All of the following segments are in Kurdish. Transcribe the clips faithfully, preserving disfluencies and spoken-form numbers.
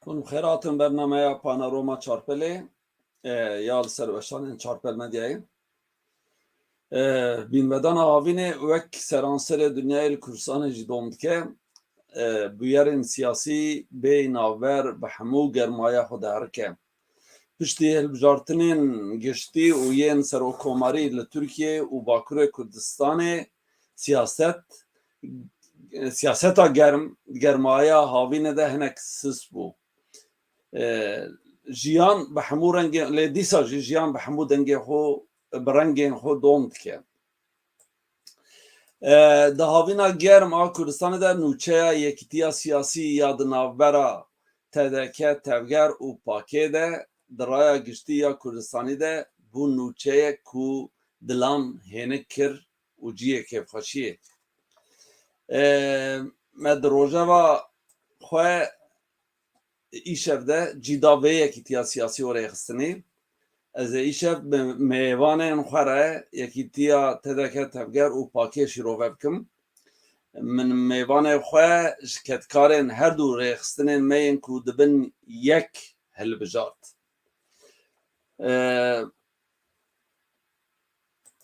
Hûn bi xêr hatin bernameya Panorama Çarpelê, e, ya li ser weşanên Çarpel Medyayê. E, bînvedana havînê wek seranserê dinyayê li Kurdistanê jî dom dike. E, bûyerên siyasî bê navber bi hemû germaya xwe diherike. Piştî hilbijartinên giştî û yên serokkomarî li Tirkiye û Bakurê Kurdistanê siyaset, siyaseta germ, germaya havînê de hinek sist bû. E, jiyan bi hemû rengên, lê dîsa jî jiyan bi hemû dengê xwe, bi rengên xwe dom dike. E, di havîna germ a Kurdistanê de nûçeya yekîtiya siyasî ya di navbera T D K, Tevger û Pakê de di raya giştî ya Kurdistanî de bû nûçeyek ku dilan hênik kir û cihê kêfxweşiyê. E, me di rojeva xwe îşev de cîda vê yekîtiya siyasî û rêxistinî. Ez ê îşev bi mêvanên xwe re yekîtiya T D K, Tevger û Pakê şîrove bikim. Min mêvanê xwe ji kedkarên her du rêxistinên me yên ku dibin yek hilbijart. E,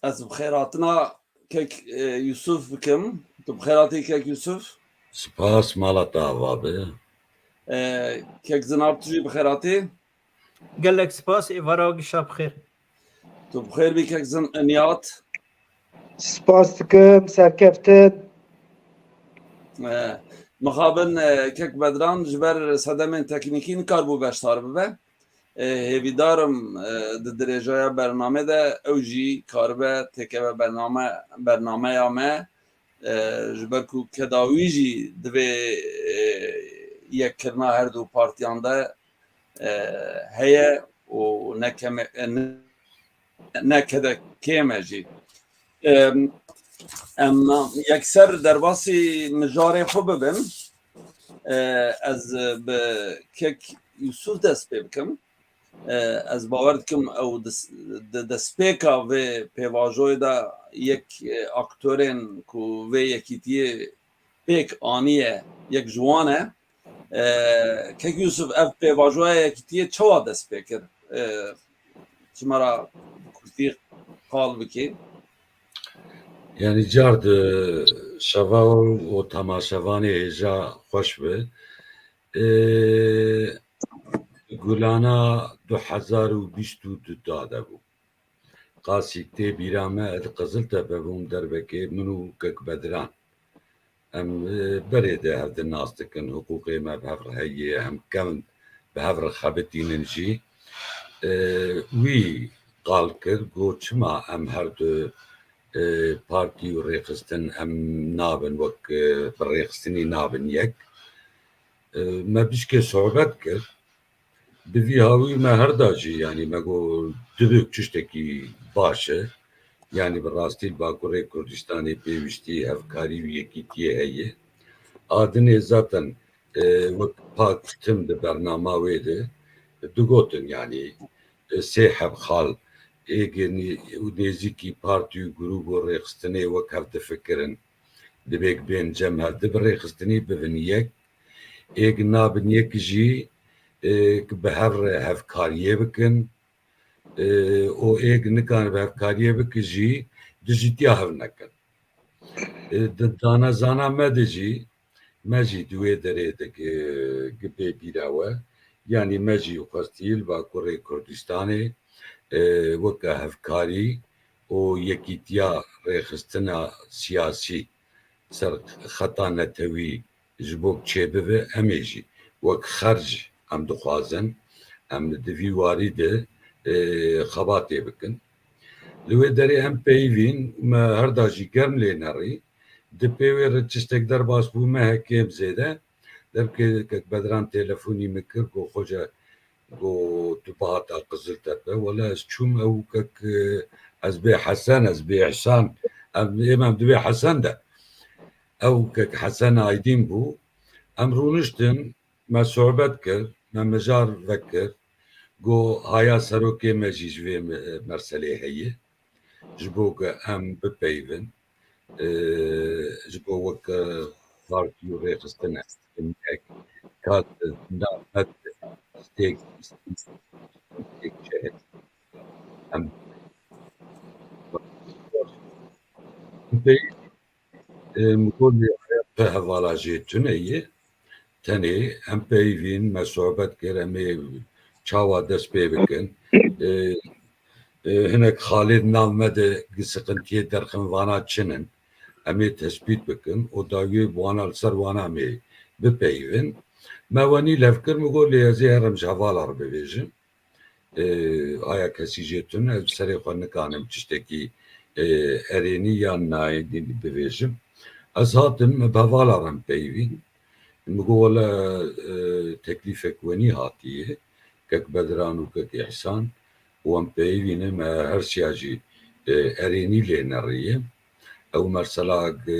Ez bi xêrhatina kek, e, Yusuf bikim. Tu bi xêr hatî kek Yusuf. Spas, mala te ava be. E, kek Zinab, tu jî bi xêr hatî. Gelek spas, êvara we gişa bi xêr. Tu bi xêr bî kek Zin-, Niyat. Spas dikim, serkeftin. E, mixabin, e, kek Bedran ji ber sedemên teknîkî nikaribû beşdar bibe. E, hêvîdar im, e, di dirêjaya bernamê de ew jî karibe têkeve bername, bernameya me, e, ji ber ku keda wî jî divê, e, yekkirina her du partiyan de, e, heye û ne keme-, e, ne, ne kede kêm e jî. Em, em yekser derbasî mijarê xwe bibin. E, ez bi kek Yusuf dest pê bikim. E, ez bawer dikim ew dis-, di destpêka vê pêvajoyê de yek, e, aktorên ku vê yekîtiyê pêk aniye, yek ji wan e. E, kek Yusuf, ev pêvajoya yekîtiyê çawa dest pê kir? E, ji me re bi kurtî qal bikî. Yanî car di şeva û temaşevanê hêja xweş be. E, Gulana du hezar û bîst û du da de bû. Qasî tê bîra me, ez li Qiziltepe bûm, derbekê min û kek Bedran. Em, e, berê de hev di nas dikin, hiqûqê me bi hev re heye, em kevin bi hev re xebitînin jî. E, wî qal kir, got, çima em her du, e, partî û rêxistin em nabin wek, e, bi rêxistinî nabin yek. E, me bişkê sohbet kir. Bi vî hawî me her da jî, yanî me got, dibe tiştekî baş e. Yanî bi rastî li Bakurê Kurdistanê pêwîstî, hevkarî û yekîtiyê heye. A dinê zaten, e, wek pak tim di bernama wê de digotin, yanî, e, sê heb xal êgê nê-, û nêzîkî partî û grûb û rêxistinê wek hev difikirin. Divê bên cem hev di bi rêxistinî bibin yek. Êg nabin yek jî, e, bi hev re hevkariyê bikin, e, û êg nikarin bi hevkariyê bikin jî dijîtiya hev nekin. E, di danezana me de jî, me jî di wê derê de gi-, gi bê bîra we, yanî me jî xwestî li Bakurê Kurdistanê, e, weke hevkarî û yekîtiya rêxistina siyasî ser xeta netewî ji bo çêbibe, em ê jî wek xerc em dixwazin, em di vî warî de, e, xebatê bikin. Li wê derê em peyivîn, me her da jî germ lê nerî. Di pê wê re tiştek derbas bû, me heke kêm zêde. Derkê kek Bedran telefonî min kir, got, Xoce, got, tu bihata Qiziltepe. Wele ez çûm, ew kek, e, ez bê Hesen, ez bê Îhsan. Em, êm em di bê Hesen de. Ew kek Hesen Aydîn bû. Em rûniştin, me sohbet kir, me mijar vekir. Got, haya serokê me jî ji vê me-, merselê heye. Ji bo ku em bipeyivin, e, ji bo weke partî û rêxistin ez dikim yek, ka di nav me de têk, têk şehir. Em, em pey, e, min got lê hevala jê tune ye. Tenê em peyivîn, me sohbet kir, em ê çawa dest pê bikin. E, e, hinek xalê di nav me de gi siqintiyê derxin vana çin in. Em ê tespît bikin û dawiyê bi wana li ser wana em ê bipeyivin. Me wenî lev kir, min got lê ez ê herim ji hevala re bibêjim. E, aya kesî jê tune, ez serê xwe nikanim tiştekî, e, erênî yan nayênî bivêjim. Ez hatim, bi hevala re em peyivîn. Min got, wele, e, teklîfek wenî hatiye, kek Bedran û kek Îhsan, û em peyivî ne, me her siya jî, e, erênî lê neriye. Ew mesela, e,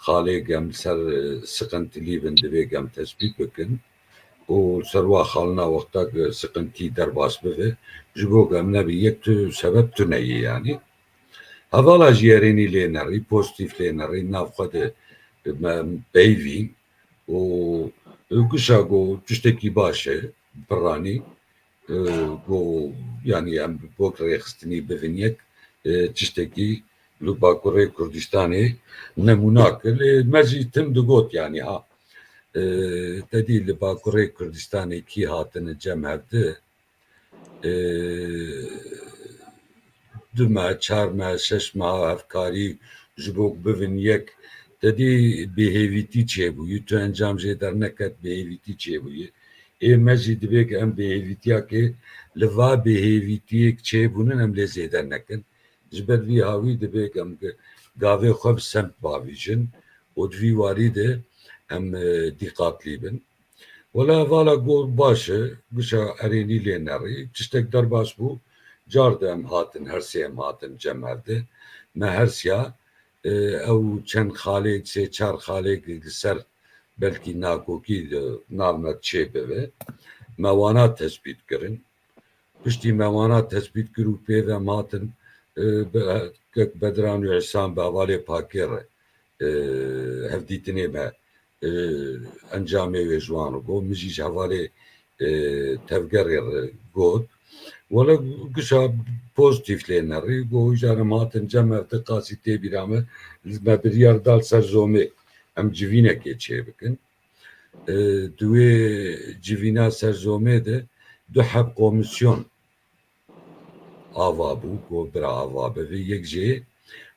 xalê gem ser, e, siqintilî bin, divê gem tespît bikin. Û ser wa xalina wexta, e, siqintî derbas bibe, ji bo gem nebî yek tu sebeb tune ye yanî. Hevala jî erênî lê nerî, pozîtîf lê nerî, nav xwe de me peyvî û gişa got tiştekî baş e, piranî, e, got, yanî em bi bok rêxistinî bivin yek, e, tiştekî li Bakurê Kurdistanê nemûnak e. Lê me jî tim digot, yanî ha, e, te dî li Bakurê Kurdistanê kî hatine cem hevdi, e, du meh, çar meh, şeş meha hevkarî ji bo ku bivin yek, te dî bêhêvîtî çêbûyî, tu encam jê derneket, bêhêvîtî çêbûyî. Ê me jî divê ku em bêhêvîtiyakê li va bêhêvîtiyêk çêbûnin em lê zêde nekin. Ji ber vî hawî divê ku em gi-, gavê xwe bi semt bavîjin û di vî warî de em, e, dîqatlî bin. Wela hevala got baş e, gişa erênî lê nerî. Tiştek derbas bû, car de em hatin, her sê em hatin cem hevdi. Me her siya, e, ew çend xalê, sê çar xalê li ser belkî nakokî di nav me çê bibe. Me wana tespît kirin. Piştî me wana tespît kir û pê ve em hatin, e, bi, kek Bedran û Îhsan bi hevalê Pakê re, e, hevdîtinê me, e, encamê wê ji wan re got. Min jî ji hevalê, e, tevgerê re got. Wele gişa pozîtîf lê nerî, got, îcar em hatin cem hevdi, qasî tê bîra me, me biryar da li ser zomê em civînekê çêbikin. E, di wê civîna ser zomê de du heb komîsyon ava bû, ku bira ava bivê. Yek jê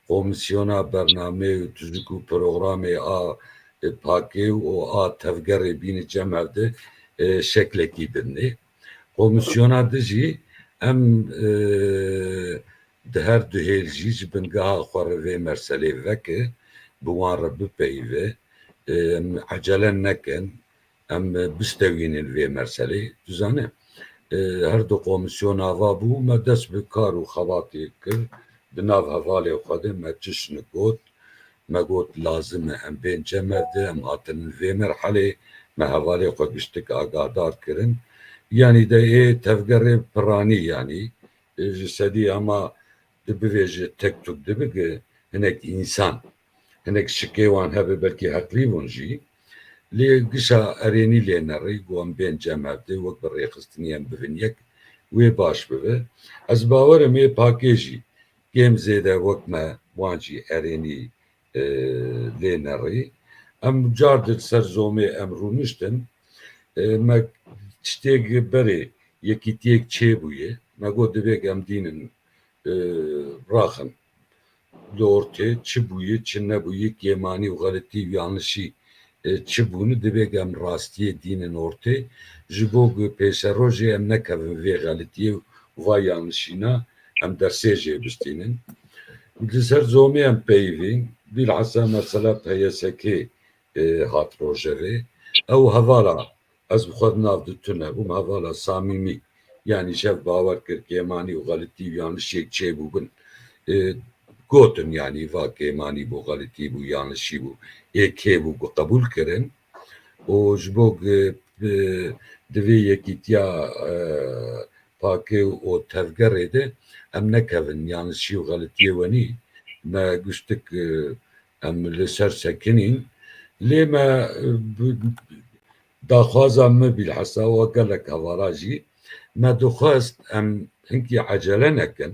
komîsyona bernameyê û tuzîk û programê a, e, Pakê û a tevgerê bîne cem hevdi, e, şeklekî bidinê. Komîsyona di jî em, e, di her du hêl jî ji bingeha xwe re vê merselê veke, bi wan re bipeyive, e, em ecele nekin, em bistewînin vê merselê. Tu zane, e, her du komîsyon ava bû, me dest bi kar û xebatê kir, di nav hevalê xwe de me çişt got, me got lazim e em bên cem hevdi, em hatinin vê merhelê, me hevalê xwe giştik agahdar kirin. Yanî de ê tevgerê piranî, yanî, e, ji sedî hema tu bivêje tek tuk dibige hinek însan, hinek şikê wan hebe belkî heqlî bûn jî. Lê gişa erênî lê nerî, ku em bên cem hevdi, wek bi rêxistinî em bivin yek, wê baş bibe. Ez bawer im ê Pakê jî kêm zêde wek me wan jî erênî, e, lê nerî. Em car di ser zomê em rûniştin, e, me tiştê berê yekîtiyek çêbûye. Me got divê em dînin, e, raxin li ortê, çi bûye, çi nebûye, kêmanî û xeletî û yanlişî, e, çi bûne, divê em rastiyê dînin ortê. Ji bo ku pêşerojê em nekevin vê xeletiyê û va yanlişîna, em dersê jê bistînin. Li ser zomê em peyivîn, bîlhesa mesela P Y S K, e, hat rojevê. Ew hevala, ez bi xwe di nav de tune bûm, hevala samîmî, yanî şev bawer kir kêmanî û xeletî û yanlişiyek çêbûbin. E, gotin, yanî va kêmanî bû, xeletî bû, yanlişî bû, ê kê bû ku qebûl kirin. Û ji bo ku, e, di vê yekîtiya, e, Pakê û tevgerê de em nekevin yanlişî û xeletiyê wenî, me guştik, e, em li ser sekinîn. Lê me, e, bi, daxwaza min bilhesa wa gelek hevala jî me dixwest em hinkî ecele nekin.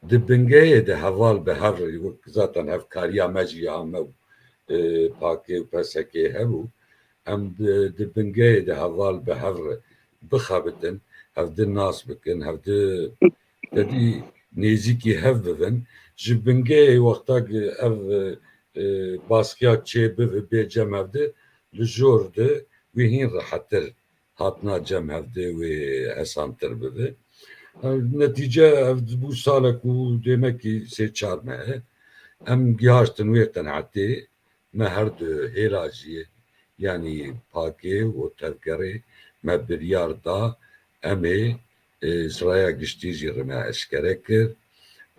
Di bingehê de heval bi hev re, wek zaten hevkariya me jî ya me û, e, pakê û P S K hebû. Em di, di bingehê de heval bi hev re bixebitin, hevdi nas bikin, hevdi tedî nêzîkî hev bibin. Ji bingehê wexta ku ev, e, e, baskiya çêbibe bê cem hev de, li jor de wê hîn rehettir hatina cem hev de wê hesantir bibe. Netîce ev bû salek û dêmekî sê çar mehe. Em gihaştin wê qenaetê, me her du hêla jî, yanî pakê û tevgerê me biryar da, em ê, e, ji raya giştî jî re me eşkere kir.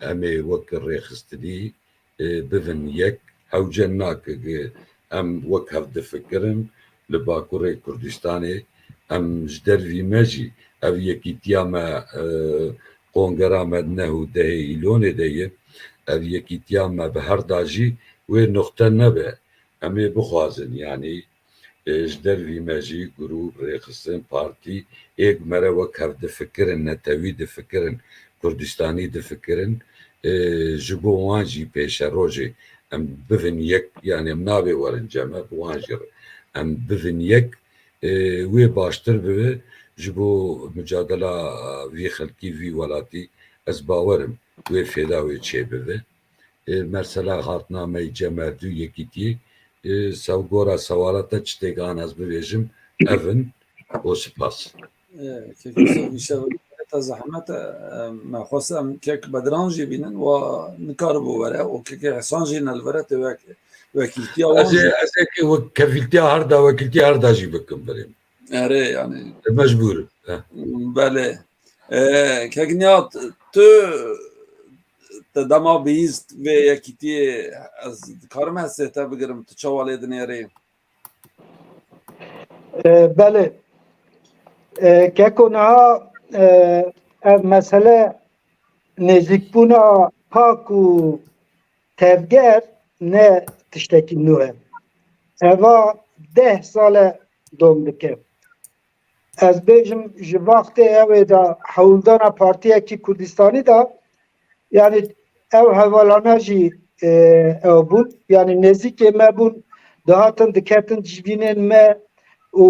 Em ê wek rêxistinî, e, bibin yek. Hewce nake ku em wek hev difikirin li Bakurê Kurdistanê. Em ji dervî me jî ev yekîtiya me, e, kongera me di neh û dehê Îlonê de ye. Ev yekîtiya me bi her da jî wê nuxte nebe. Em ê bixwazin, yanî, e, ji dervî me jî grûp, rêxistin, partî, ê ku me re wek hev difikirin, netewî difikirin, Kurdistanî difikirin, e, ji bo wan jî pêşerojê em bivin yek, yanî em nabê werin cem hev, bi wan jî re em bivin yek, e, wê baştir bibe ji bo micadela vî xelkî, vî welatî, ez bawer im wê fêda wê çêbibe. E, mesela hatina me cem hev du yekîtiyê, e, sew gora sewala te çi têk an ez bibêjim, ev in û spas. E, kekî Sof, îşev te zehmet e, e, me xwest em kek Bedran jî bînin, wa nikaribû were û kekê Hesan jî ne li vere tê wek, wekîltiya wan Ez ê, jî. ez ê ki wek kefîltiya her da, wekîltiya her da jî bikim birê min. Erê, yanî. E, mecbûr im. E. Belê. E, kek Niyat, tu, te dema bihîst vê yekîtiyê, ez dikarim hestê te bigirim, tu çawa lê dinêrî? E, belê. E, keko niha, e, ev mesele nêzîkbûna pak û tevger ne tiştekî nû ye. Eva deh sal e dom dike. Ez bêjim ji wextê ew ê de hewldana partiyekî Kurdistanî de, yanî ew hevalana jî, e, ew bûn, yanî nêzîkê me bûn, dihatin diketin civînên me û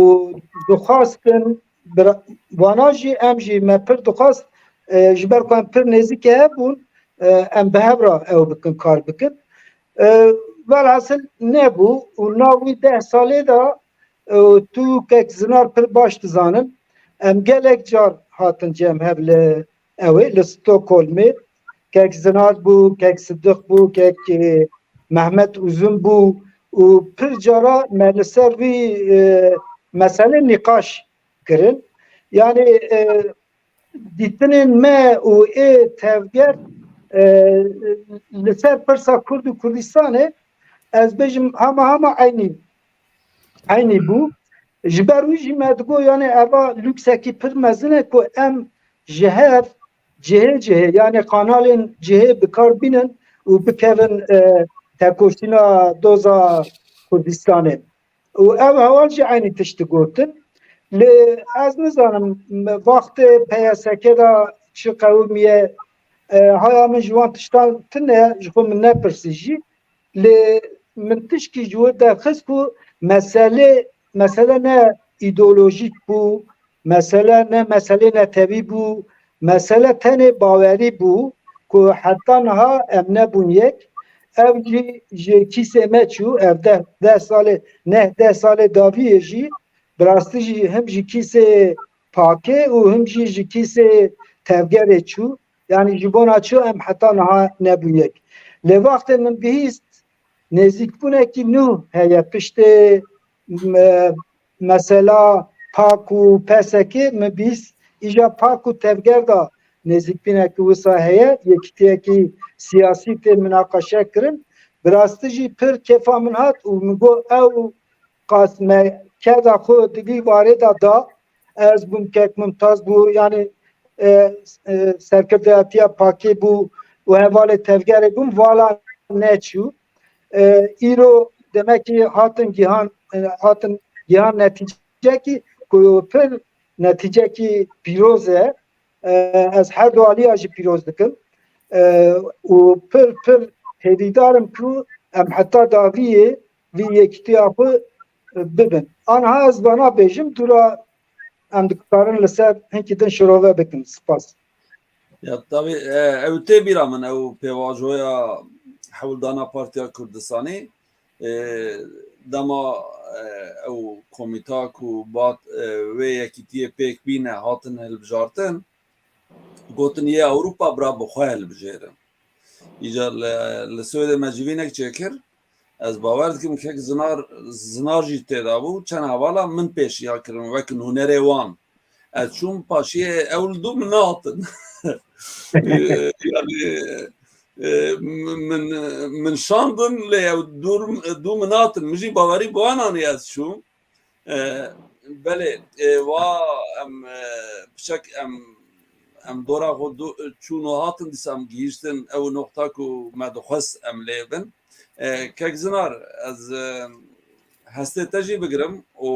dixwastin, bira-, wana jî em jî me pir dixwast, e, ji ber ku em pir nêzîkê hev bûn, e, em bi hev re ew bikin, kar bikin. E, velhasil nebû û nav wî deh salê de, e, tu kek Zinar pir baş dizanin. Em gelek car hatin cem hev li ew ê, li Stockholmê. Kek Zinar bû, kek Sidiq bû, kek, e, Mehmet Uzun bû û pir cara me li ser vî, e, meselê nîqaş kirin. Yanî, e, dîtinên me û ê tevger, e, li ser pirsa Kurd û Kurdistanê, ez bêjim hema hema eynî, eynî bû. Ji ber wî jî me digot, yanî eva luksekî pir mezin e ku em ji hev cihê cihê, yanî kanalên cihê bi kar bînin û bikevin, e, tekoşîna doza Kurdistanê. Û ev heval jî eynî tişt digotin. Lê ez nizanim, wextê P Y S K de çi qewimiye, e, haya min ji wan tiştan tune, ji xwe min nepirsî jî. Lê min tişkî ji wir derxist ku meselê, mesele ne îdeolojîk bû, mesele ne meselê netewî bû, mesele tenê bawerî bû ku heta niha em nebûn yek. Ev jî ji kîsê me çû, ev deh, deh salê, neh deh salê dawiyê jî, bi rastî jî him ji kîsê pakê û him jî ji kîsê tevgerê çû. Yanî ji bona çi em heta niha nebûn yek. Lê wextê min bihîst, nêzîkbûnekî nû heye piştê me-, mesela pak û P S K, min bihîst îja pak û tevger de nêzîkbûnekî wisa heye, yekîtiyekî siyasî tê minaqeşe kirin. Bi rastî jî pir kêfa min hat û min got ew qas me keda xwe di vî warê de da, ez bûm, kek Mimtaz bû, yanî, e, e, serkirdeyatiya pakê bû û hevalê tevgerê bûm, vala neçû. E, îro demekî hatin gihan, e, hatin gihan netîce netîcekî ku pir netîcekî pîroz e. E, ez her du aliya jî pîroz dikim. E, û pir pir hêvîdar im ku em heta dawiyê vî yekîtiya xwe bibin. Anha ez vana bêjim, dûra em dikarin li ser hinkî din şirove bikin. Spas. Ya, tabî, e, ew tê bîra min, ew pêvajoya hewldana Partiya Kurdistanê, e, dema, e, ew komîta ku bat, e, wê yekîtiyê pêk bîne hatin hilbijartin, gotin yê Ewropa bira bi xwe hilbijêrin. Îcar li, li Swêdê me civînek çêkir. Ez bawer dikim kek Zinar, Zinar jî tê de bû. Çend hevala min pêşiya kirin wek nûnerê wan. Ez çûm paşiyê ew li dû min nehatin. Ee, yani, e, min, min şandin lê ew dû, dû min hatin. Min jî bawerî bi wan anî ez çûm. E, belê, e, wa em, e, piçek em, em dora xwe du-, çûn û hatin, dîsa em gihîştin ew noqta ku me dixwest em lê bin. E, kek Zinar, ez, e, hestê te jî bigirim û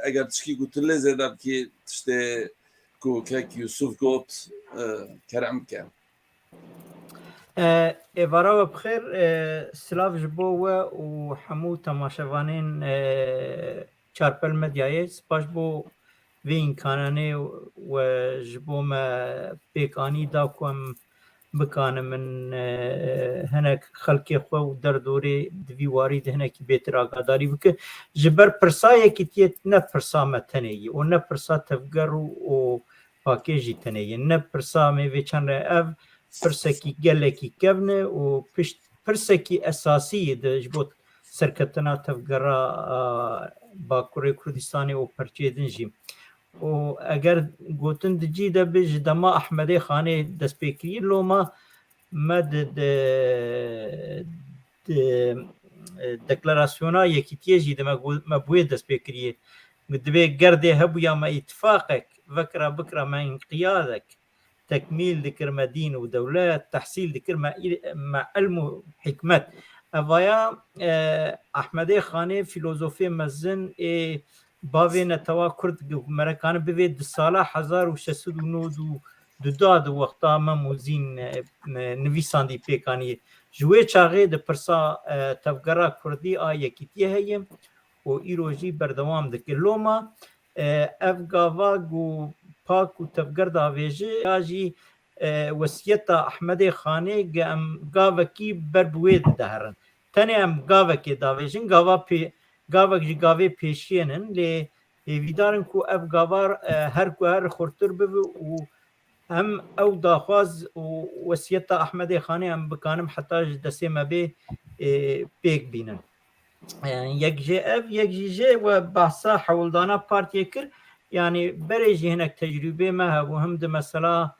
eger tişkî ku tu lê zêde bikî, tiştê ku kek Yusuf got, e, kerem ke. E, êvara we bi xêr, e, silav ji bo we û hemû temaşevanên, e, Çarpel Medyayê. Spas bo vê îmkananê we ji bo me pêk anî da ku em bikanim in, e, hinek xelkê xwe û derdorê di vî warî de hinekî bêtir agadarî bikin. Ji ber pirsa yekîtiyê ne pirsa me tenê ye û ne pirsa tevger û, û pakê jî tenê ye. Ne pirsa me vê çend re ev pirsekî gelekî kevn e û pişt pirsekî esasî ye di ji bo serketina tevgera, a, Bakurê Kurdistanê û perçeyê din jî. Û eger gotin di cî de bi ji dema Ehmedê Xanê dest pê kiriye, loma me di, di, di, e, deklarasyona yekîtiyê jî de me got, me bi wê dest pê kiriye. Divê gerdê hebûya me îtifaqek, vekira bikira me înqiyadek, tekmîl dikir me dîn û dewlet, tehsîl dikir me î-, me ilm û hikmet. Evaya, e, Ehmedê Xanê fîlozofê mezin ê bavê netewa Kurd, merekanin bivê di sala hezar û şeş sed û nod û du da di wexta Mem û Zîn, e, e, nivîsandî pêkanî. Ji wê çaxê di pirsa, e, tevgera Kurdî a yekîtiyê heye û îro jî berdewam dike. Loma, e, ev gava ku pak û tevger davêje ya jî, e, wesiyeta Ehmedê Xanê ge em gavekî ber bi wê diherin. Tenê em gavekê davêjin, gava pê-, gavek ji gavê pêşiyên in, lê hêvîdar in ku ev gava, e, her ku her xurtir bibe û em ew daxwaz û wesiyeta Ehmedê Xanê em bikanim heta ji destê me bê, e, pêk bînin. E, yek jê ev, yek jî jê we behsa hewldana partiyê kir. Yanî berê jî hinek tecrûbê me hebû, him di mesela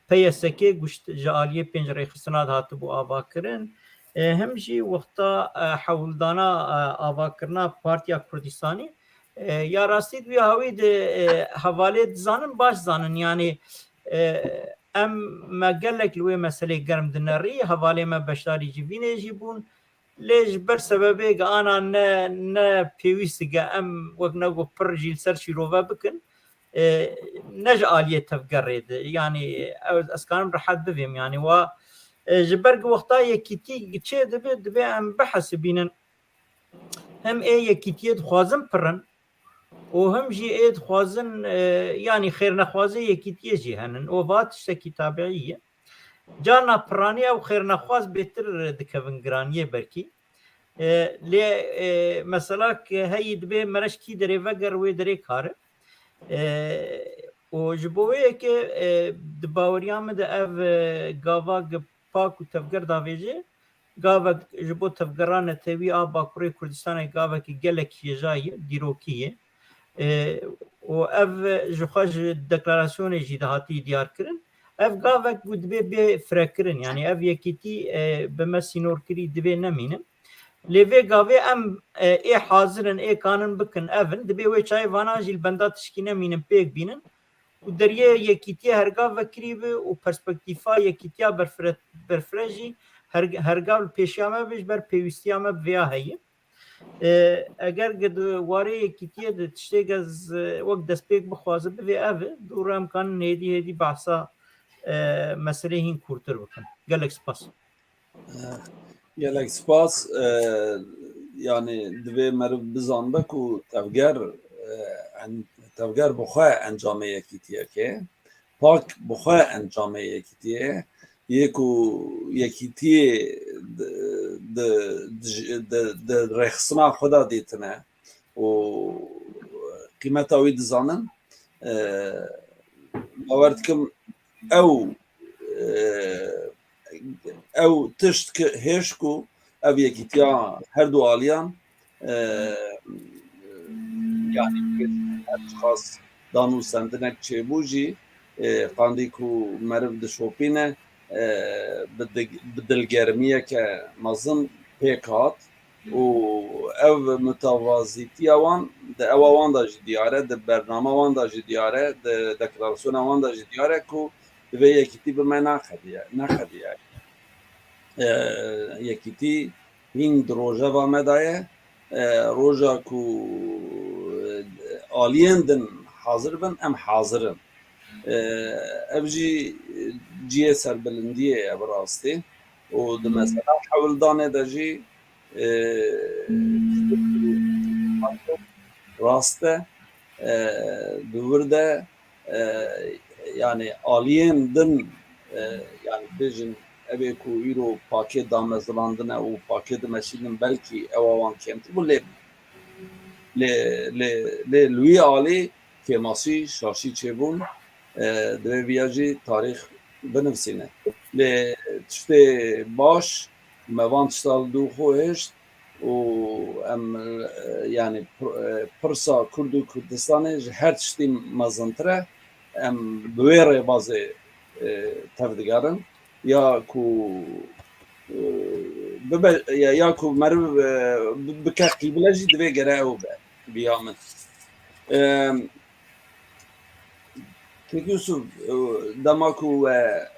P Y S K guşt ji aliyê pênc rêxistina de hatibû avakirin. E, him jî wexta, e, hewldana, e, avakirina Partiya Kurdistanê, e, ya rastî di wî hawî de, e, hevalê dizanin, baş zanin. Yanî, e, em me gelek li wê meselê germ dinerî, hevalê me beşdarî civînê jî bûn. Lê ji ber sebebê ge ana ne, ne pêwîst ge em wek nego pir jî li ser şîrove bikin, e, ne ji aliyê tevgerê de, yanî ew ez karim rehet bivêm, yanî wa, e, ji ber ge wexta yekîtî çê dibe, divê em bihesibînin. Hem ê yekîtiyê dixwazin pir in û hem jî ê dixwazin, e, yanî xêrnexwazê yekîtiyê jî henin. Û va tiştekî tabiî ye. Carna piranî ew xêrnexwaz bêtir dikevin giraniyê belkî. E, lê, e, mesela ke heyî dibê mere ji kî derê veger wê derê kare. E, û ji bo wê yekê, e, di baweriya min de ev, e, gava ge pak û tevger davêje, gavek ji bo tevgera netewî a Bakurê Kurdistanê gavekî gelek hêja ye, dîrokî ye. E, û ev ji xwe ji deklarasyonê jî dihatî diyar kirin. Ev gavek ku dibê bê firekirin, yanî ev yekîtî, e, bi me sînorkirî divê nemînin. Lê vê gavê em, e, ê hazir in, ê kanin bikin ev in. Dibê wê çayê vana jî li benda tişkî nemînin, pêk bînin. Û deriyê yekîtiyê hergav vekirî bi û perspektîfa yekîtiya berfire, berfire jî her-, hergav li pêşiya me bi, ji ber pêwîstiya me bi vêya heye. E, eger ge di warê yekîtiyê de tiştê ge ez, e, wek destpêk bixwazim bivê ev e, dû re em kanin hêdî hêdî behsa, e, meselê hîn kûrtir bikin. Gelek spas. E, gelek spas. E, yani divê meriv bizanbe ku tevger, e, en-, tevger bi xwe encamê yekîtiyekê, pak bi xwe encamê yekîtiyê, yê ku yekîtiyê di, di, di, di, di rêxistina xwe de dîtine û qîmeta wî dizanin. E, bawer dikim ew, e, ew tişt ki hêş ku ev yekîtiya her du aliyan, e, yani her çiqas danûstendinek çêbû jî, e, qandî ku meriv dişopîne, e, bi dig-, bi dilgermiyeke mezin pêk hat û ev mutevazîtiya wan di ewa wan de jî diyar e, di bernama wan de jî diyar e, di deklarasyona wan de jî diyar e ku divê yekîtî bi me neqediye, neqediye. E, yekîtî hîn di rojeva me de ye. E, roja ku, e, aliyên din hazir bin, em hazir in. E, ev jî cihê serbilindiyê ye bi rastî. Û di mesela hewldanê de jî, e, rast e, e, di wir de, e, yani aliyên din, e, yani bêjin, ev ê ku îro pakê damezilandine û pakê dimeşînin, belkî ewa wan kêmtir bû, lê, lê, lê, lê li wî alî kêmasî, şaşî çêbûn, e, divê viya jî tarîx binivsîne. Lê tiştê baş, me van tişta li dû xwe hişt û em, e, yani pir-, e, pirsa Kurd û Kurdistanê ji her tiştî mezintir e. Em bi wê rêbazê, e, tevdigerin. Ya ku, e, bibe, ya, ya ku meriv, e, bi-, bike qîble jî divê gere ew be, viya min. E, Kek Yusuf, e, dema ku we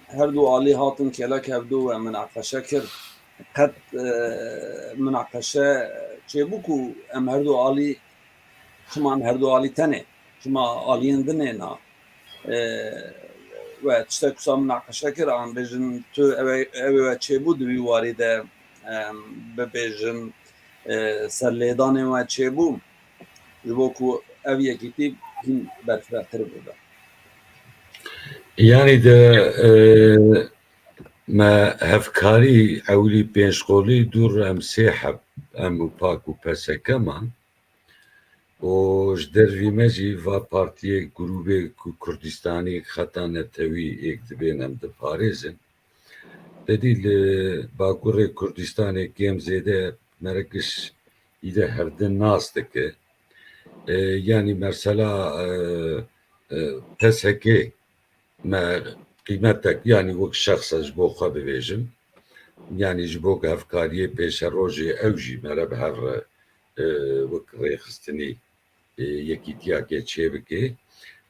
her du alî hatin kêlek hevdu we minaqeşe kir, qet, e, minaqeşe çêbû ku em her du alî, çima em her du alî tenê, çima aliyên din ê na? E, we tiştek wisa minaqeşe kir, an bêjin tu ew ê, ew ê we çêbû di wî warî de, em, bibêjin, e, serlêdanên we çêbû, ji bo ku ev yekîtî hîn berfirehtir bibe. Yanî de, e, me hevkarî ewilî pênc qolî dûr em sê heb, em û pak û P S K man. Û ji dervî me jî va partiyê, grûbê ku Kurdistanî xeta netewî êk dibên em diparêzin. Te dî li Bakurê Kurdistanê kêm zêde mere giş îde hevdin nas dike. E, yanî mersela, e, e, P S K me qîmetek, yanî wek şexs ez ji bo xwe bibêjim, yanî ji bo hevkariyê pêşerojê ew jî mere bi hev re, e, wek rêxistinî, e, yekîtiyakê çêbike.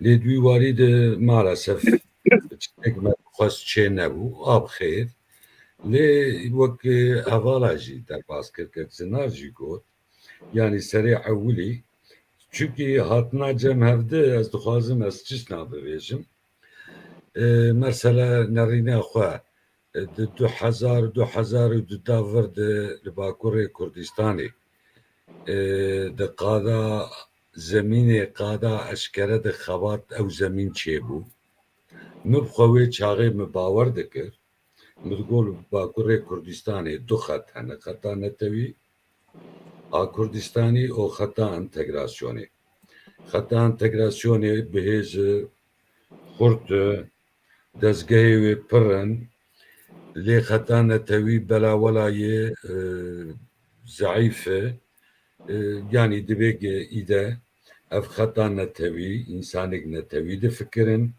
Lê di wî warî de maalesef tiştek me xwest çê nebû. A bi xêr. Lê wek, e, hevala jî derbas kir, kek Zinar jî got, yanî serê ewilî, çimkî hatina cem hevdi, ez dixwazim ez çişna bibêjim. E, mesela nerîna xwe, e, di du hezar, du hezar û du da vir de li Bakurê Kurdistanê, e, di qada zemînê, qada eşkere de xebat ew zemîn çêbû. Min bi xwe wê çaxê min bawer dikir. Min digot li Bakurê Kurdistanê du xet hene, xeta netewî a Kurdistanî û xeta entegrasyonê. Xeta entegrasyonê bi hêz e, xurt e, dezgehê wê pir in, lê xeta netewî belawela yê, e, zeîf e. E, yanî divê ge îde ev xeta netewî, însanêk netewî difikirin.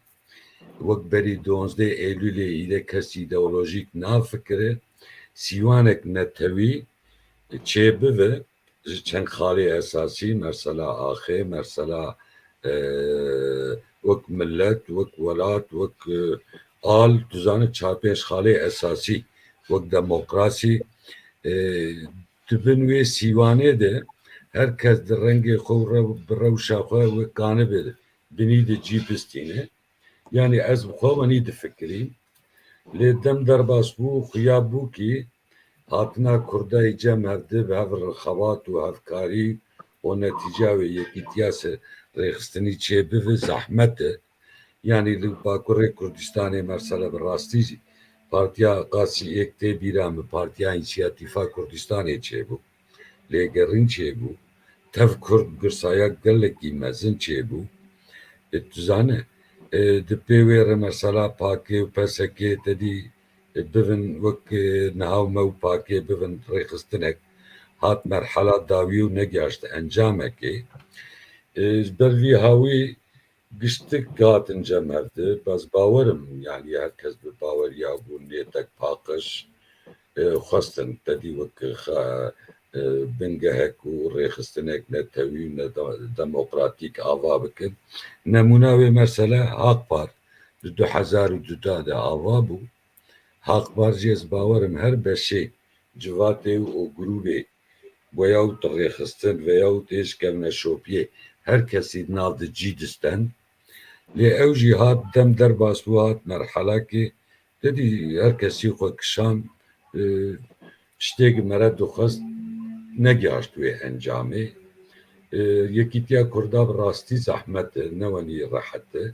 Wek berî duwazdeh Eylûlê îde kes îdeolojîk nafikire. Sîwanek netewî çêbibe ji çend xalê esasî, mersela axê, mersela, e, wek milet, wek welat, wek, e, al, tu zanî çar pênc xalê esasî, wek demokrasî, e, di bin wê sîwanê de her kes di rengê xwe û rew-, bi rewşa xwe wê kanibe binî de cî bistîne. Yanî ez bi xwe wenî difikirîm. Lê dem derbas bû, xuya bû kî hatina Kurdayê cem hevdi bi hev re xebat û hevkarî û netîca wê yekîtiya se-, rêxistinî çêbibe zehmet e. Yanî li Bakurê Kurdistanê mesela bi rastî jî Partiya Qasî Êk tê bîra min, Partiya Însiyatîfa Kurdistanê çêbû. Lêgerîn çêbû. Tev Kurd girsaya gelekî mezin çêbû. E, tu zane, e, di pê wê re mesela P K K û P S K te dî, e, bivin wek, e, niha û me û P K K bivin rêxistinek, hat merhela dawî û negihaşt encamekê. E, ji ber vî hawî giştik hatin cem hevdi, bes bawerim, yanî her kes bi baweriya bû nêtek paqij, e, xwestin te dî wek xe-, e, bingehek û rêxistinek netewî û ne de-, demokratîk ava bikin. Nemûna wê mesele Haqpar di du hezar û du de ava bû. Haqpar jî ez bawerim her beşê civatê û grûbê weyahût rêxistin veyahût êşkevneşopiyê her kesî di nav de cî disten. Lê ew jî hat dem derbas bû, hat merhelakê, te dî her kesî xwe kişand, e, tiştê ki mere dixwest negihaşt wê encamê. E, Yekîtiya Kurda bi rastî zehmet e, ne wenî rehet e.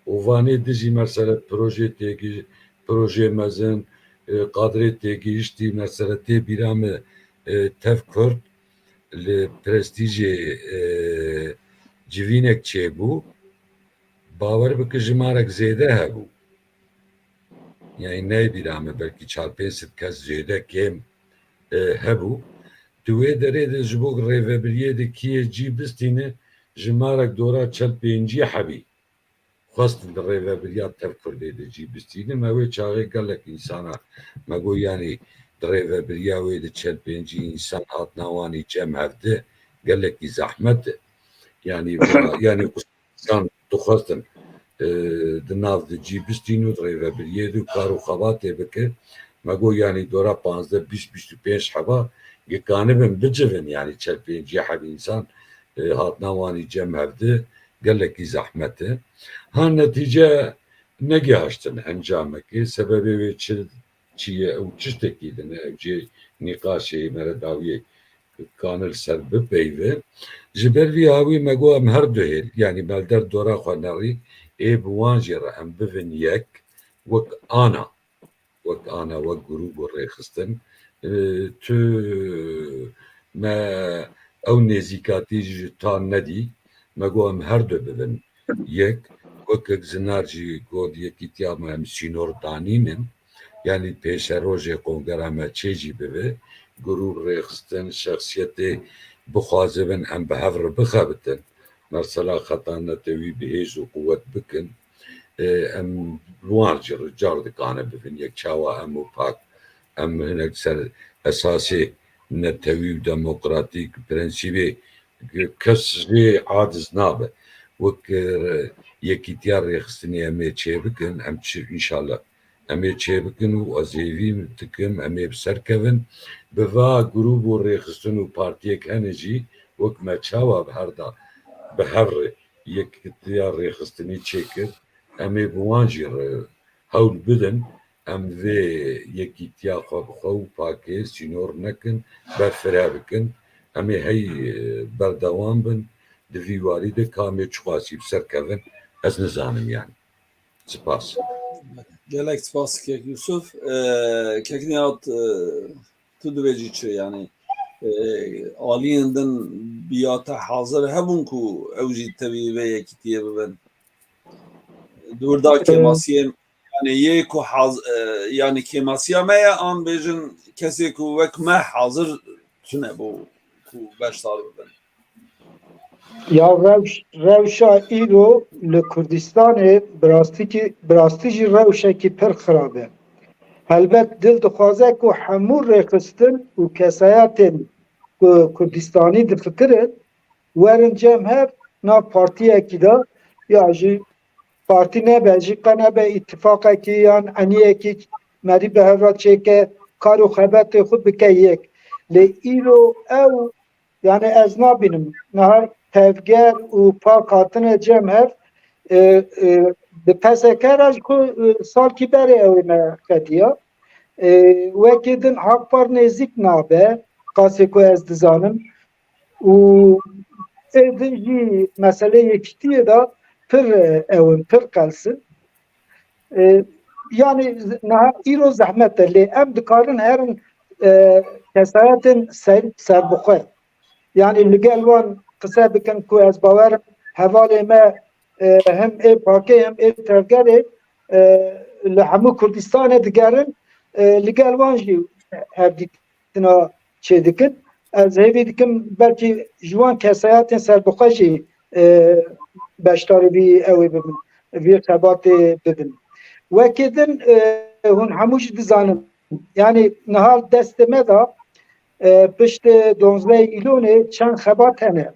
Û vanê dijî mesele projê têgi-, projê mezin, e, kadrê têgihiştî mesele tê bîra min, e, tev Kurd li prestîjê, e, civînek çêbû. Bawer bike jimarek zêde hebû. Yani neyê bîra min belkî çar pênc sed kes zêde kêm, e, hebû. Di wê derê de ji bo rêvebiriyê de kiyê cî bistîne jimarek dora çel pêncî hebî. Xwestin di rêvebiriya tev Kurdê de cî bistînin. Me wê çaxê gelek însana me got, yanî di rêvebiriya wê de çel pêncî însan hatina wanî cem hevdi gelekî zehmet e. Yanî, yanî însan dixwestin, e, di nav de cî bistîn û di rêvebiriyê de kar û xebatê bike. Me got, yanî dora panzdeh, bîst, bîst û pênc heba gikanibin bicivin, yanî çel pêncî heb însan, e, hatina wanî cem hevdi gelekî zehmet e. Ha netîce negihaştin encamekê, sebebê wê çi, çi ye ew tiştekî din e, ew cê nîqaşê me re dawiyê kane li ser bipeyve. Ji ber vî hawî me got em her du hêl, yanî me li der dora xwe nerî, ê bi wan jî re em bivin yek, wek ana, wek ana, wek grûb û rêxistin, e, tu me ew nêzîkatî ji tan nedî, me got em her du bibin yek, wek Zinar jî got yekîtiya me em sînor danînin, yanî pêşerojê kongera me çê jî bibe, grûb rêxistin, şexsiyetê bixwazibin em bi hev re bixebitin, mesela xeta netewî bi hêz û quwet bikin, e, em li wan jî re car dikane bibin yek, çawa em û pak, em hinek ser esasê netewî û demokratîk, prensîbê kes jê aciz nabe. Wek, e, yekîtiya rêxistinê em ê çêbikin, em çi, înşallah, em ê çêbikin û ez hêvî dikim em ê bi ser kevin. Bi va grûb û rêxistin û partiyek hene jî, wek me çawa bi her da bi hev re yekîtiya rêxistinî çêkir, em ê bi wan jî re hewl bidin. Em vê yekîtiya xwe bi xwe û pakê sînor nekin, berfireh bikin. Em ê hey, e, berdewam bin. Di vî warî de ka em ê çiqasî bi ser kevin, ez nizanim yani. Spas. Gelek spas Kek Yusuf. Ee, Kek Nihat, e, tu dibêjî çi? Yani, e, aliyên din bi ya te hazir hebûn ku ew jî tevî vê yekîtiyê bibin? Di wir de Ee, kêmasiyên, yani yê ku haz-, e, yani kêmasiya me ye, an bêjin kesê ku wek me hazir tune bo ku beşdar bibin? Ya rewş-, rewşa îro li Kurdistanê bi rastî kî, bi rastî jî rewşekî pir xirab e. Helbet dil dixwaze ku hemû rêxistin û kesayetên ku Kurdistanî difikirin, werin cem hev nav partiyekî de, ya jî partî nebe, jî qe nebe îtifaqekî yan eniyekî merî bi hev re çêke, kar û xebetê xwe bike yek. Lê îro ew, yani ez nabînim. Niha Tevger û Pak hatine cem hev, e, e, bi P S K re ji ku, e, salkî berê ew ê me qediya. E, wekî din Hakpar nêzîk nabe, qasê ku ez dizanim. Û ê din jî meseleyê yekîtiyê de pir, e, ew in, pir qels in. E, yani niha îro zehmet e, lê em dikarin herin, e, kesayetên ser, serbixwe. Yani li gel wan qise bikin ku ez bawerim hevalê me, e, hem ê Pakê hem ê Tevgerê, e, li hemû Kurdistanê digerin, e, li gel wan jî hevdîtina çêdikin. Ez hêvî dikim belkî ji wan kesayetên serbixwe jî, e, beşdarî vî ew ê bibin, vî xebatê bibin. Wekî din, e, hûn hemû jî dizanin, yani niha destê me de, e, piştê donzdeh Îlonê çend xebat hene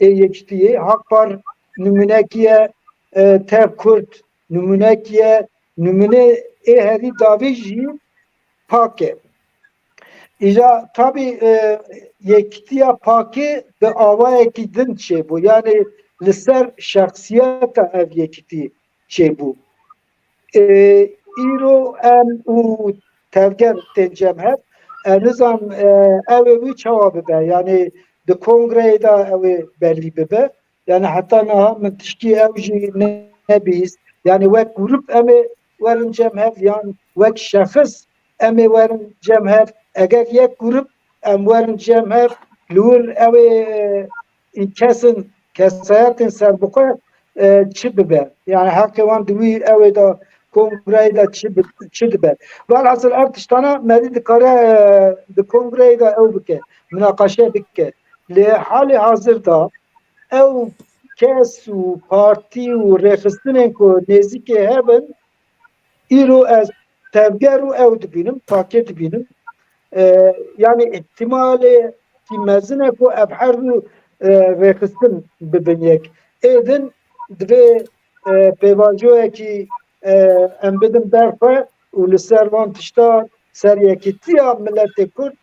ê yekîtiyê. Hakpar nimûnekî ye, e, Tev Kurd nimûnekî ye, nimûnê ê herî dawî jî Pak e. Îja tabî, e, yekîtiya Pakê bi awayekî din çêbû. Yani li ser şexsiyeta ev yekîtî çêbû. E, îro em û Tevger tên cem hev. E, nizam, e, ew ê wî çawa bibe? Yani di kongreyê de ew ê belî bibe. Yani heta niha min tişkî ew jî ne-, nebihîst. Yani wek grup em ê werin cem hev yan wek şexis em ê werin cem hev. Eger yek grup em werin cem hev, li wir ew ê, e, kesin, kesayetên serbixwe, e, çi bibe? Yani heqê wan di wî ew ê de kongreyê de çi bi-, çi dibe? Velhasil ev tiştana merî dikare, e, di kongreyê de ew bike, minaqeşe bike. Lê halê hazir de ew kes û partî û rêxistinên ku nêzîkê hev in, îro ez Tevger û ew dibînim, Pakê dibînim. E, yani îhtimalê kî mezin e ku ev her du, e, rêxistin bibin yek. Ê din divê, e, pêvajoyekî, e, em bidin ber xwe û li ser van tişta ser yekîtiya miletê Kurd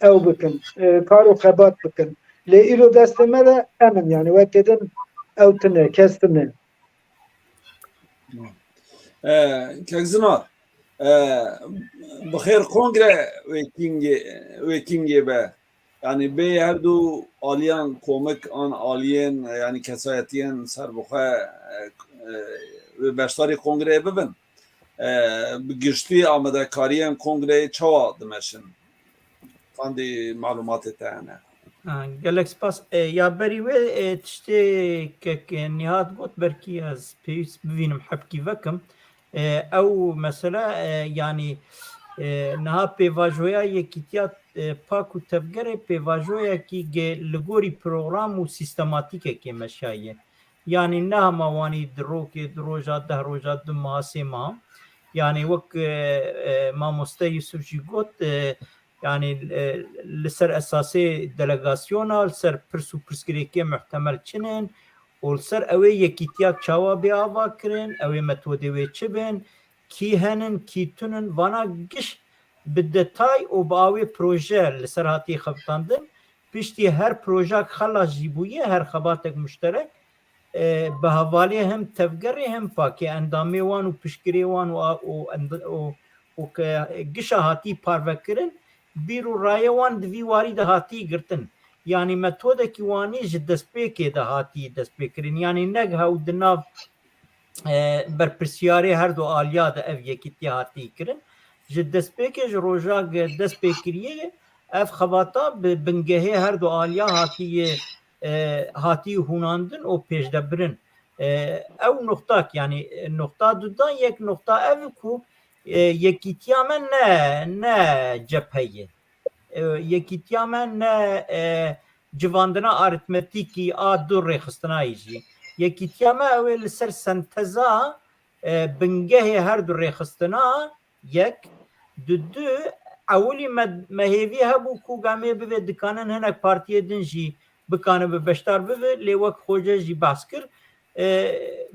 ew bikin, e, kar û xebat bikin. Lê îro destê me de em in, yani wekî din ew tune, kes tune. E, Kek Zinar, e, bi xêr kongre wê kîngê, wê kîngê be. Yani bê her du aliyan komik an aliyên, yani kesayetiyên serbixwe, e, e, wê beşdarî kongreyê bibin. E, bi giştî amadekariyên kongreyê çawa dimeşin? Qandî malumatê te hene. Ha, gelek spas. E, ya berî wê, e, tiştê kek, e, Nihat got, belkî ez pêwîst bivînim hebkî vekim. E, ew mesele, e, yanî, e, niha pêvajoya yekîtiya, e, Pak û Tevgerê pêvajoyekî ge-, li gorî program û sîstematîkekê meşaye. Yanî ne hema wanî di rokê, di roja, deh roja, du meha, sê meha. Yanî wek, e, e, mamoste Yusuf jî got, e, yanî, e, li ser esasê delegasyona, li ser pirs û pirsgirêkê muhtemel çin in û li ser ew ê yekîtiya çawa bê ava kirin, ew ê metodê wê çi bin, kî henin, kî tunin, vana giş bi detay û bi awê proje li ser hatiye xebitandin. Piştî her projak xelas jî bûye, her xebatek muşterek, e, bi hevalê hem Tevgerê hem Pakê, endamê wan û piştgirê wan û a-, û end-, û, û ke gişa hatî parvekirin, bîr û rayê wan di vî warî de hatî girtin. Yanî metodekî wanî ji destpêkê de hatî destpêkirin. Yanî ne hew di nav, e, berpirsiyarê her du aliya de ev yekîtiye hatî kirin. Ji destpêkê, ji roja ge-, dest pê kiriyê ev xebata bi bingehê her du aliya hatiye, e, hatî hûnandin û pêşdebirin. E, ew nuxtak, yanî, e, nuxta dudan yek nuxta ev ku, e, yekîtiya me ne, ne cephe ye. E, yekîtiya me ne, e, civandina arîtmetîkî a du rêxistinayî jî. Yekîtiya me ew ê li ser senteza, e, bingehê her du rêxistina yek, du, du, ewilî me, me hêvî hebû ku gamê bivê dikanin hinek partiyê din jî bikanibe beşdar bibe, lê wek Xoce jî behs kir, e,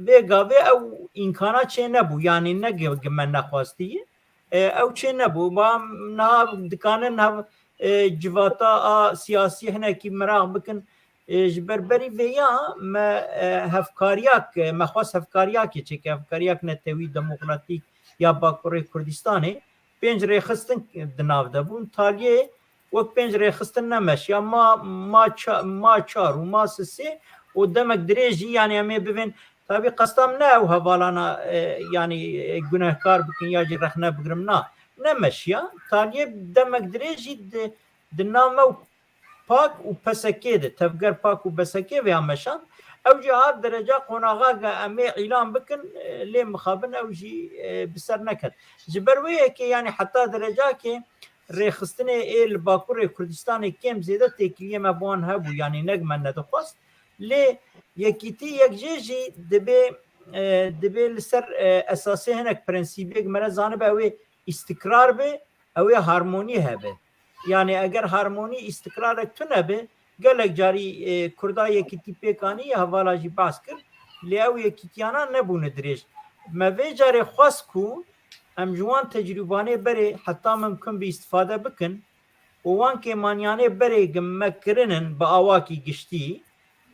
vê gavê ew îmkana çê nebû, yanî ne gi-, gi me nexwastî ye. E, ew çê nebû. Ba niha dikanin hev-, e, civata a siyasî hinekî miraq bikin. E, ji ber berî vêya me, e, hevkariyak, e, me xwest hevkariyakê çêke, hevkariyak netewî, demokratîk ya Bakurê Kurdistanê. Pênc rêxistin di nav de bûn. Taliyê wek pênc rêxistin nemeşiya. Ma, ma ça-, ma çar û ma sisê û demek dirêj jî, yanî em ê bivên, tabî qesta min ne ew hevalana, e, yanî, e, gunehkar bikin ya jî rexne bigrim, na. Nemeşiya. Taliyê demek dirêj jî di, di nav me û PAK û PSKê de, Tevger, PAK û PSKê vêya meşand. Ew jî hat dereca qonaxa ke em ê îlan bikin, e, lê mixabin ew jî, e, bi ser neket. Ji ber wê yekê, yanî heta derecakê rêxistinê ê li Bakurê Kurdistanê kêm zêde têkiliyê me bi wan hebû, yanî nek me nedixwest. Lê yekîtî yek jê jî dibê, e, dibê li ser, e, esasê hinek prensîbêk mere zanibe ew ê îstikrar be, ew ê harmonî hebe. Yanî eger harmonî, îstikrarek tune be, gelek carî, e, Kurda yekîtî pêk anî, hevala jî behs kir, lê ew yekîtiyana nebûne dirêj. Me vê carê xwest ku em ji wan tecrûbanê berê heta mimkun be îstifade bikin û wan kêmaniyanê berê gi me kirinin bi awakî giştî,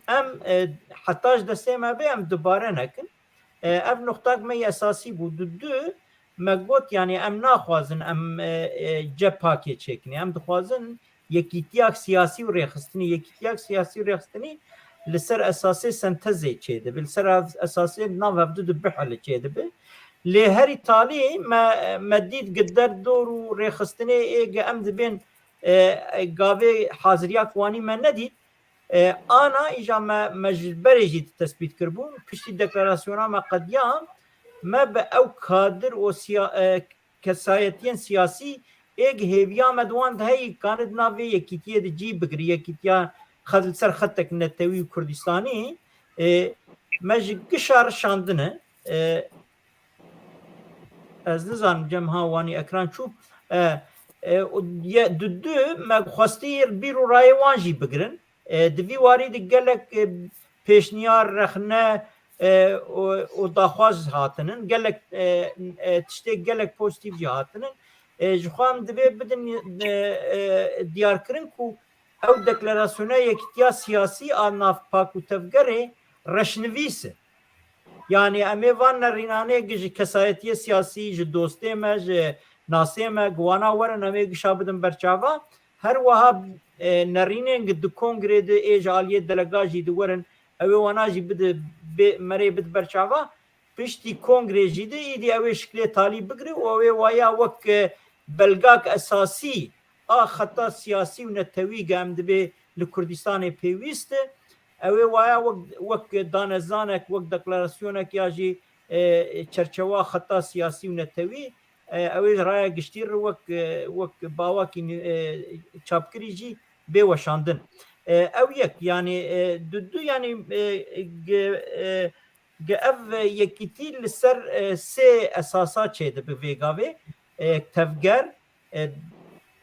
em, e, heta ji destê me bê em dubare nekin. E, ev nuqtak me yê esasî bû. Di du me got, yanî em naxwazin em, e, e, cepakê çêkinê. Em dixwazin yekîtiyak siyasî û rêxistinî, yekîtiyak siyasî û rêxistinî li ser esasê sentezê çêdibe, li ser ev-, esasê nav hevdu de bihele çêdibe. Lê herî talî me, me dît gi derdor û rêxistinê ê ge em dibên, e, e, gavê haziriya ku wanî me nedît. E, ana îja me, me ji berê jî tespît kiribûn. Piştî deklarasyona me qediya, me bi ew kadir û siya-, e, kesayetiyên siyasî ê gi hêviya me di wan de heyî, kanid navê yekîtiyê de cî bigiri, yekîtiya xet li ser xetek netewî û Kurdistanî, e, me ji gişa rişandine, e, ez nizanim cem ha wanî ekran çû, e, e, û ye, du, du, me xwestî bîr û rayê wan jî bigirin. E, di vî warî de gelek, e, pêşniyar, rexne, e, û, û daxwaz hatinin. Gelek, e, e, tiştê gelek pozîtîf jî hatinin. E, ji xwe em divê bidin, e, e, diyarkirin ku ew deklarasyona yekîtiya siyasî a nav PAK û Tevgerê reşnivîs e. Yanî em ê van nerînanê gi ji kesayetiyê siyasî, ji dostê me, ji nasê me, gi wana werin em ê gişa bidin berçava. Her wiha, e, nerînên gi di kongrê de ê ji aliyê delega jî di werin, ew ê wana jî bide, bê, merê bid berçava. Piştî kongrê jî de îdî ew ê şiklê talî bigire û ew ê waya wek, e, belgak esasî a xeta siyasî û netewî ge em dibê li Kurdistanê pêwîst e. Ew ê waya wek, wek danezanek, wek deklarasyonek ya jî, e, çerçewa xeta siyasî û netewî, e, ew ê raya giştî re wek, e, wek bawakî, e, çapkirî jî bê weşandin. E, ew yek, yanî, e, du, du, yanî, e, ge-, e, ge ev yekîtî li ser, e, sê esasa çêdibe vê gavê, e, Tevger, e,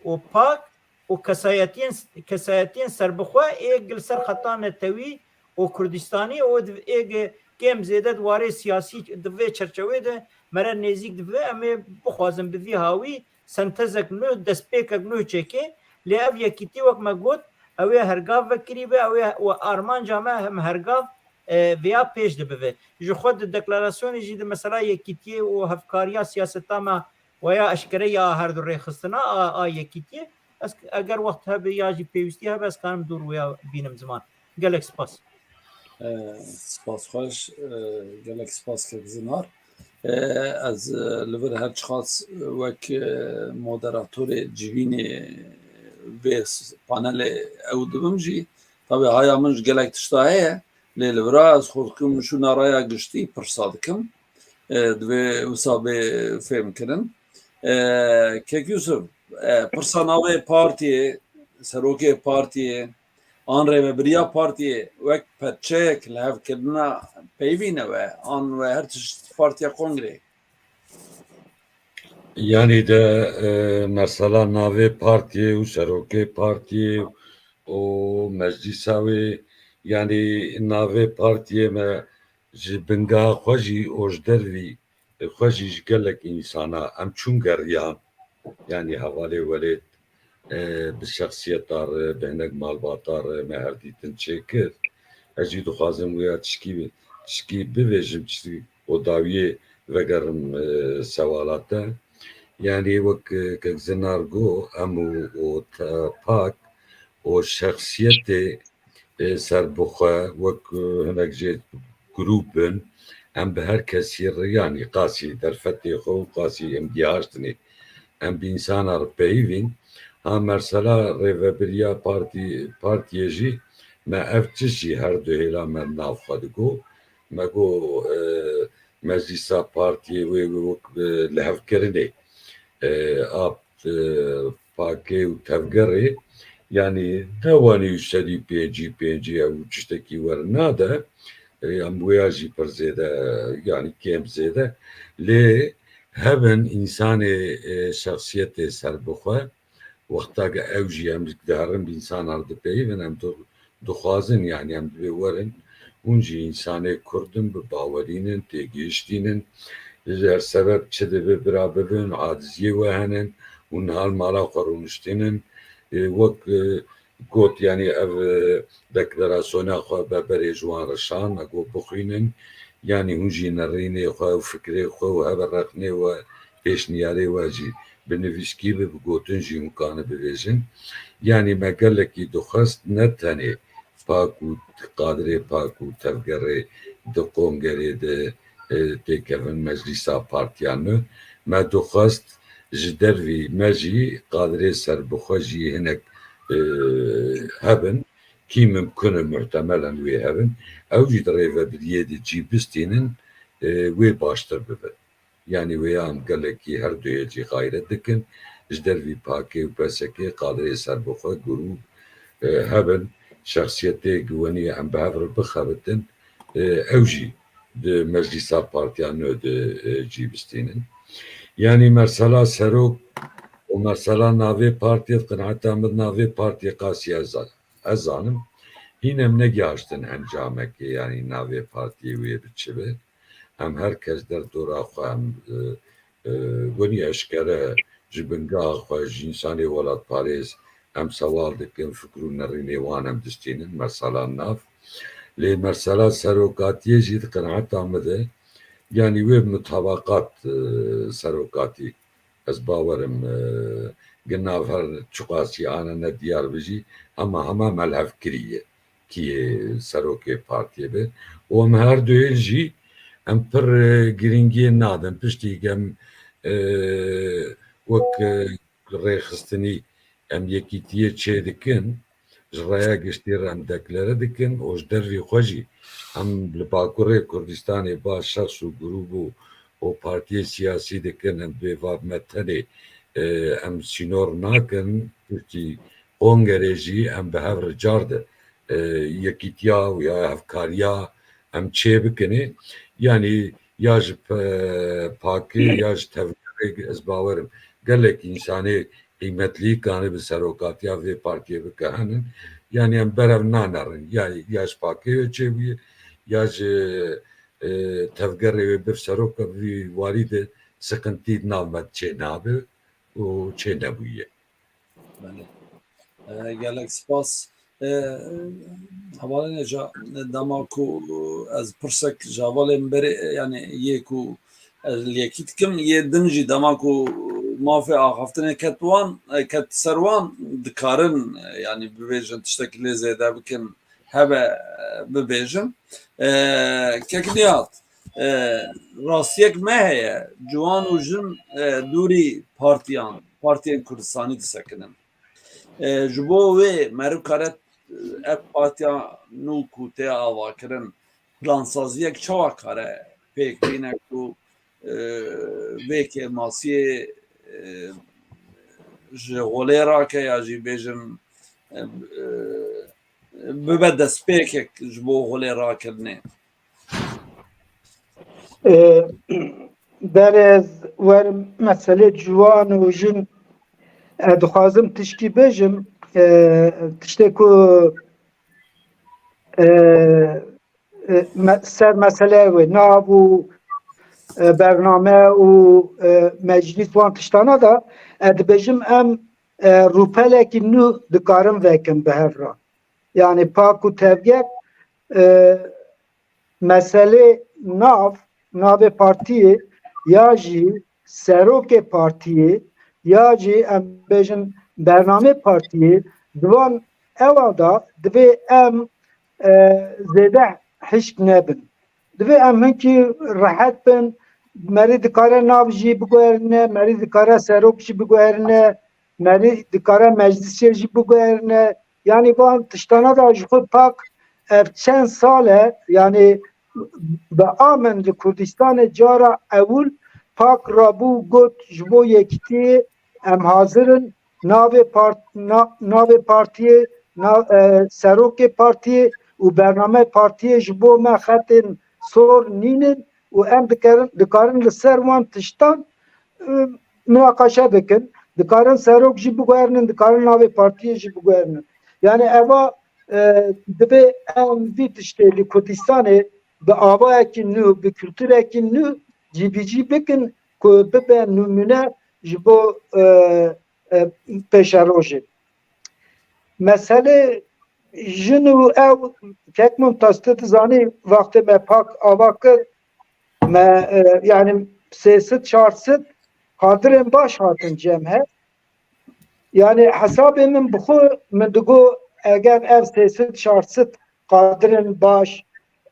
û PAK û kesayetiyên, kesayetiyên serbixwe ê gi li ser xeta netewî û Kurdistanî û di-, ê gi kêm zêde di warê siyasî di vê çerçewê de mere nêzîk dibe, em ê bixwazin bi vî hawî sentezek nû, destpêkek nû çêkê. Lê ev yekîtî wek me got, ew ê hergav vekirî be, ew ê we armanca me hem hergav, e, vêya pêş de bibe. Ji xwe di deklarasyonê jî di mesela yekîtiyê û hevkariya siyaseta me waya eşkere ya her du rêxistina a, a yekîtiyê. Ez, eger wext hebe ya jî pêwîstî hebe, ez karim dû rûya bînim ziman. Gelek spas. E, spas xweş, e, gelek spas kek Zinar. E, ez, e, li vir her çiqas wek, e, moderatorê civînê vê s-, panelê ew dibim jî, tabî haya min ji gelek tişta heye, lê li vira ez xwe dikim şûna raya giştî pirsa dikim. E, divê wisa bê fêhmkirin. E, kek Yusuf, e, pirsa navê partiyê, serokê partiyê, an rêvebiriya partiyê wek perçeyek li hevkirina peyvî ne we, an we her tişt partiya kongrê? Yanî de, e, mesela navê partiyê û serokê partiyê û meclîsa wê, yanî navê partiyê me ji bingeha xwe jî û ji dervî xwe jî ji gelek însana em çûn geriyan, yanî hevalê welêt, e, bi şexsiyeta re, bi hinek malbata re me hevdîtin çêkir. Ez jî dixwazim wê ya tişkî, tişkî bivêjim, tişkî û dawiyê vegerim, e, sewala te. Yanî wek, e, kek Zinar got, em û, û te-, pak û şexsiyetê, e, serbixwe, wek, e, hinek jê grûp bin, em bi her kesî re, yanî qasî derfetê xwe û qasî imtiyaj tine. Em bi însana re peyivîn. Ha, mesela rêvebiriya partî-, partiyê jî me ev tişt jî her du hêla me nav xwe digot. Me got, e, meclîsa partiyê wê, wê wek, e, lihevkirinê, e, a, e, pakê û tevgerê, yanî ne wanî û sedî pêncî pêncî ew tiştekî wernade, e, em wêya jî pir zêde, yanî kêm zêde, lê hebin însanê, e, şexsiyetê serbixwe, wexta ke ew jî em diherin bi însanan dipeyivin, em di-, dixwazin, yanî em divê werin, hûn jî însanê kurd in, bi bawerîn in, têgihiştîn in, ji her sebeb çi dibe bira bibin, aciziyê we henin, hûn niha li mala xwe rûniştîn in. E, wek, e, got, yanî ev, e, deklarasyona xwe be berê ji wan re şand, me got bixwînin, yanî hûn jî nerînê xwe û fikrê xwe û hebe rexnê we, pêşniyarê we jî bi nivîskî, bi, bi gotin jî hûn kane bivêjin. Yanî me gelekî dixwest ne tenê pak û qadirê pak û tevgerê di kongerê de, e, têkevin meclîsa partiyan nû. Me dixwest ji dervî me jî qadirê serbixwe jî hinek, e, hebin, kî mimkun e muhtemelen wê hebin. Ew jî di rêvebiriyê de cî bistînin, e, wê baştir bibe. Yanî wêya em gelekî her duyê jî xayret dikin. Ji dervî pakê û pesekê qadirê serbixwe, grûp, e, hebin, şexsiyetê giwenî em bi hev re bixebitin, e, ew jî di meclîsa partiya nû de, e, cî bistînin. Yanî mesela serok û mesela navê partiyê, di qenaeta min navê partiyê qasî ez, ez zanim. Hîn em negihaştin encamekê, yanî navê partiyê wê bi çi be. Em her kes derdora xwe em, e, e, wenî eşkere ji bingeha xwe, ji însanê welatparêz em sewal dikin, fikr û nerînê wan em distînin, mesela nav. Lê mesela serokatiyê jî di qenaeta min de, yanî wê mutabaqat, e, serokatî, ez bawerim, e, gi nav her çiqasî anene diyar bijî, hema hema me li hev kiriye. Kî yê serokê partiyê be. Û em her duyê jî em pir, e, girîngiyê nadin. Piştî em, e, wek, e, rêxistinî em yekîtiyê çêdikin, ji raya giştî re em deklare dikin û ji dervî xwe jî em li Bakurê Kurdistanê ba şexs û grûp û, û partiyê siyasî dikin, em bê va me tenê, e, em sînor nakin, piştî kongerê jî em bi hev re car de, e, yekîtiya û ya hevkariya em çê bikinê. Yanî ya ji pe-, pakê ya ji tevgerê ez bawerim gelek însanê qîmetlî kane bi serokatiya vê partiyê bike henin. Yanî em berev nanerin. Ya, ya ji pakê wê çêbûye, ya ji, e, tevgerê wê bir serok e, vî warî de siqintî di nav me de çê nabe û çê nebûye. Belê. E, gelek spas. E, hevalên hêja, dema ku ez pirsek ji hevalên berê, yani yê ku ez li yekî dikim, yê din jî dema ku mafê axaftinê ket wan, e, ket ser wan, dikarin, e, yani bibêjin tiştekî lê zêde bikin, hebe, e, bibêjin. E, Kek Nihat, e, rastiyek me heye, ciwan û jin, e, dûrî partiyan, partiyên Kurdistanî disekinin. E, ji bo wê meriv kare, e, ev partiya nû ku tê avakirin, plansaziyek çawa kare pêk bîne ku, e, vê kêmasiyê, e, ji holê rake ya jî bêjin, e, e, bibe destpêkek ji bo holê rakirinê? E, Berê ez werim meselê ciwan û jin, e, dixwazim tişkî bêjim, e, tiştê ku, e, e, me-, ser mesele wê nav û, e, bername û, e, meclîs wan tiştana da, e, dibêjim em e, rûpelekî nû dikarin vekin bi hev re. Yanî pak û tevger, e, meselê nav, navê partiyê ya jî serokê partiyê ya jî em bêjin bernamê partiyê, di van ewa de divê em, e, zêde hişk nebin. Divê em hinkî rehet bin, merî dikare nav jî biguherîne, merî dikare serok jî biguherîne, merî dikare meclisê jî biguherîne. Yanî van tiştana da ji xwe pak ev çend sal e, yanî bi a min li Kurdistanê cara ewil pak rabû got ji bo yekitiyê em hazir in, navê part-, na-, navê partiyê, na-, e, serokê partiyê û bername partiyê ji bo me xetên sor nînin û em dikerin, dikarin li ser wan tiştan, e, minaqeşe bikin. Dikarin serok jî biguherinin, dikarin navê partiyê jî biguherinin. Yanî eva, e, divê em vî tiştê li Kurdistanê bi avayekî nû, bi kulturekî nû cîbicî bikin ku bibe nimûne ji bo, e, e, pêşerojê. Meselê jin û ew, kek Mumtaz, tu dizanî, wextê me pak ava kir, me, e, yanî sê sed çar sed kadirên baş hatin cem hev. Yanî hesabê min bi xwe min digo, eger ev sê sed çar sed kadirên baş,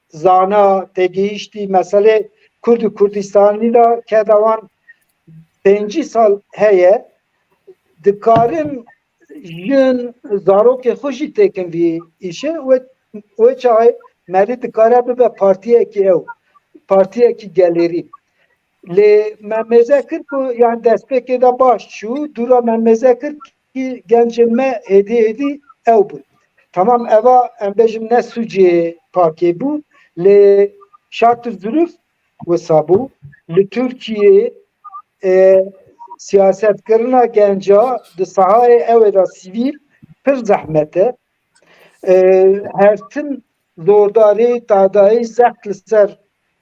zana, têgihiştî meselê Kurd û Kurdistanî de keda wan pêncî sal heye, dikarin jin zarokê xwe jî têkin vî îşe, wê, wê çaxê merî dikare bibe partiyekî ew, partiyekî gelêrî. Lê me mêze kir ku, yani, destpêkê de baş çû, dûra me mêze kir ki gencên me hêdî hêdî ew bûn. Tamam, eva em bêjin ne sûcê pakê bû, lê şart û zirûf wisa bû. Li Tirkiyê, e, siyasetkirina genca di sahayê ew ê de sivîl pir zehmet e. E, her tim zordarî, tadayî zext li ser,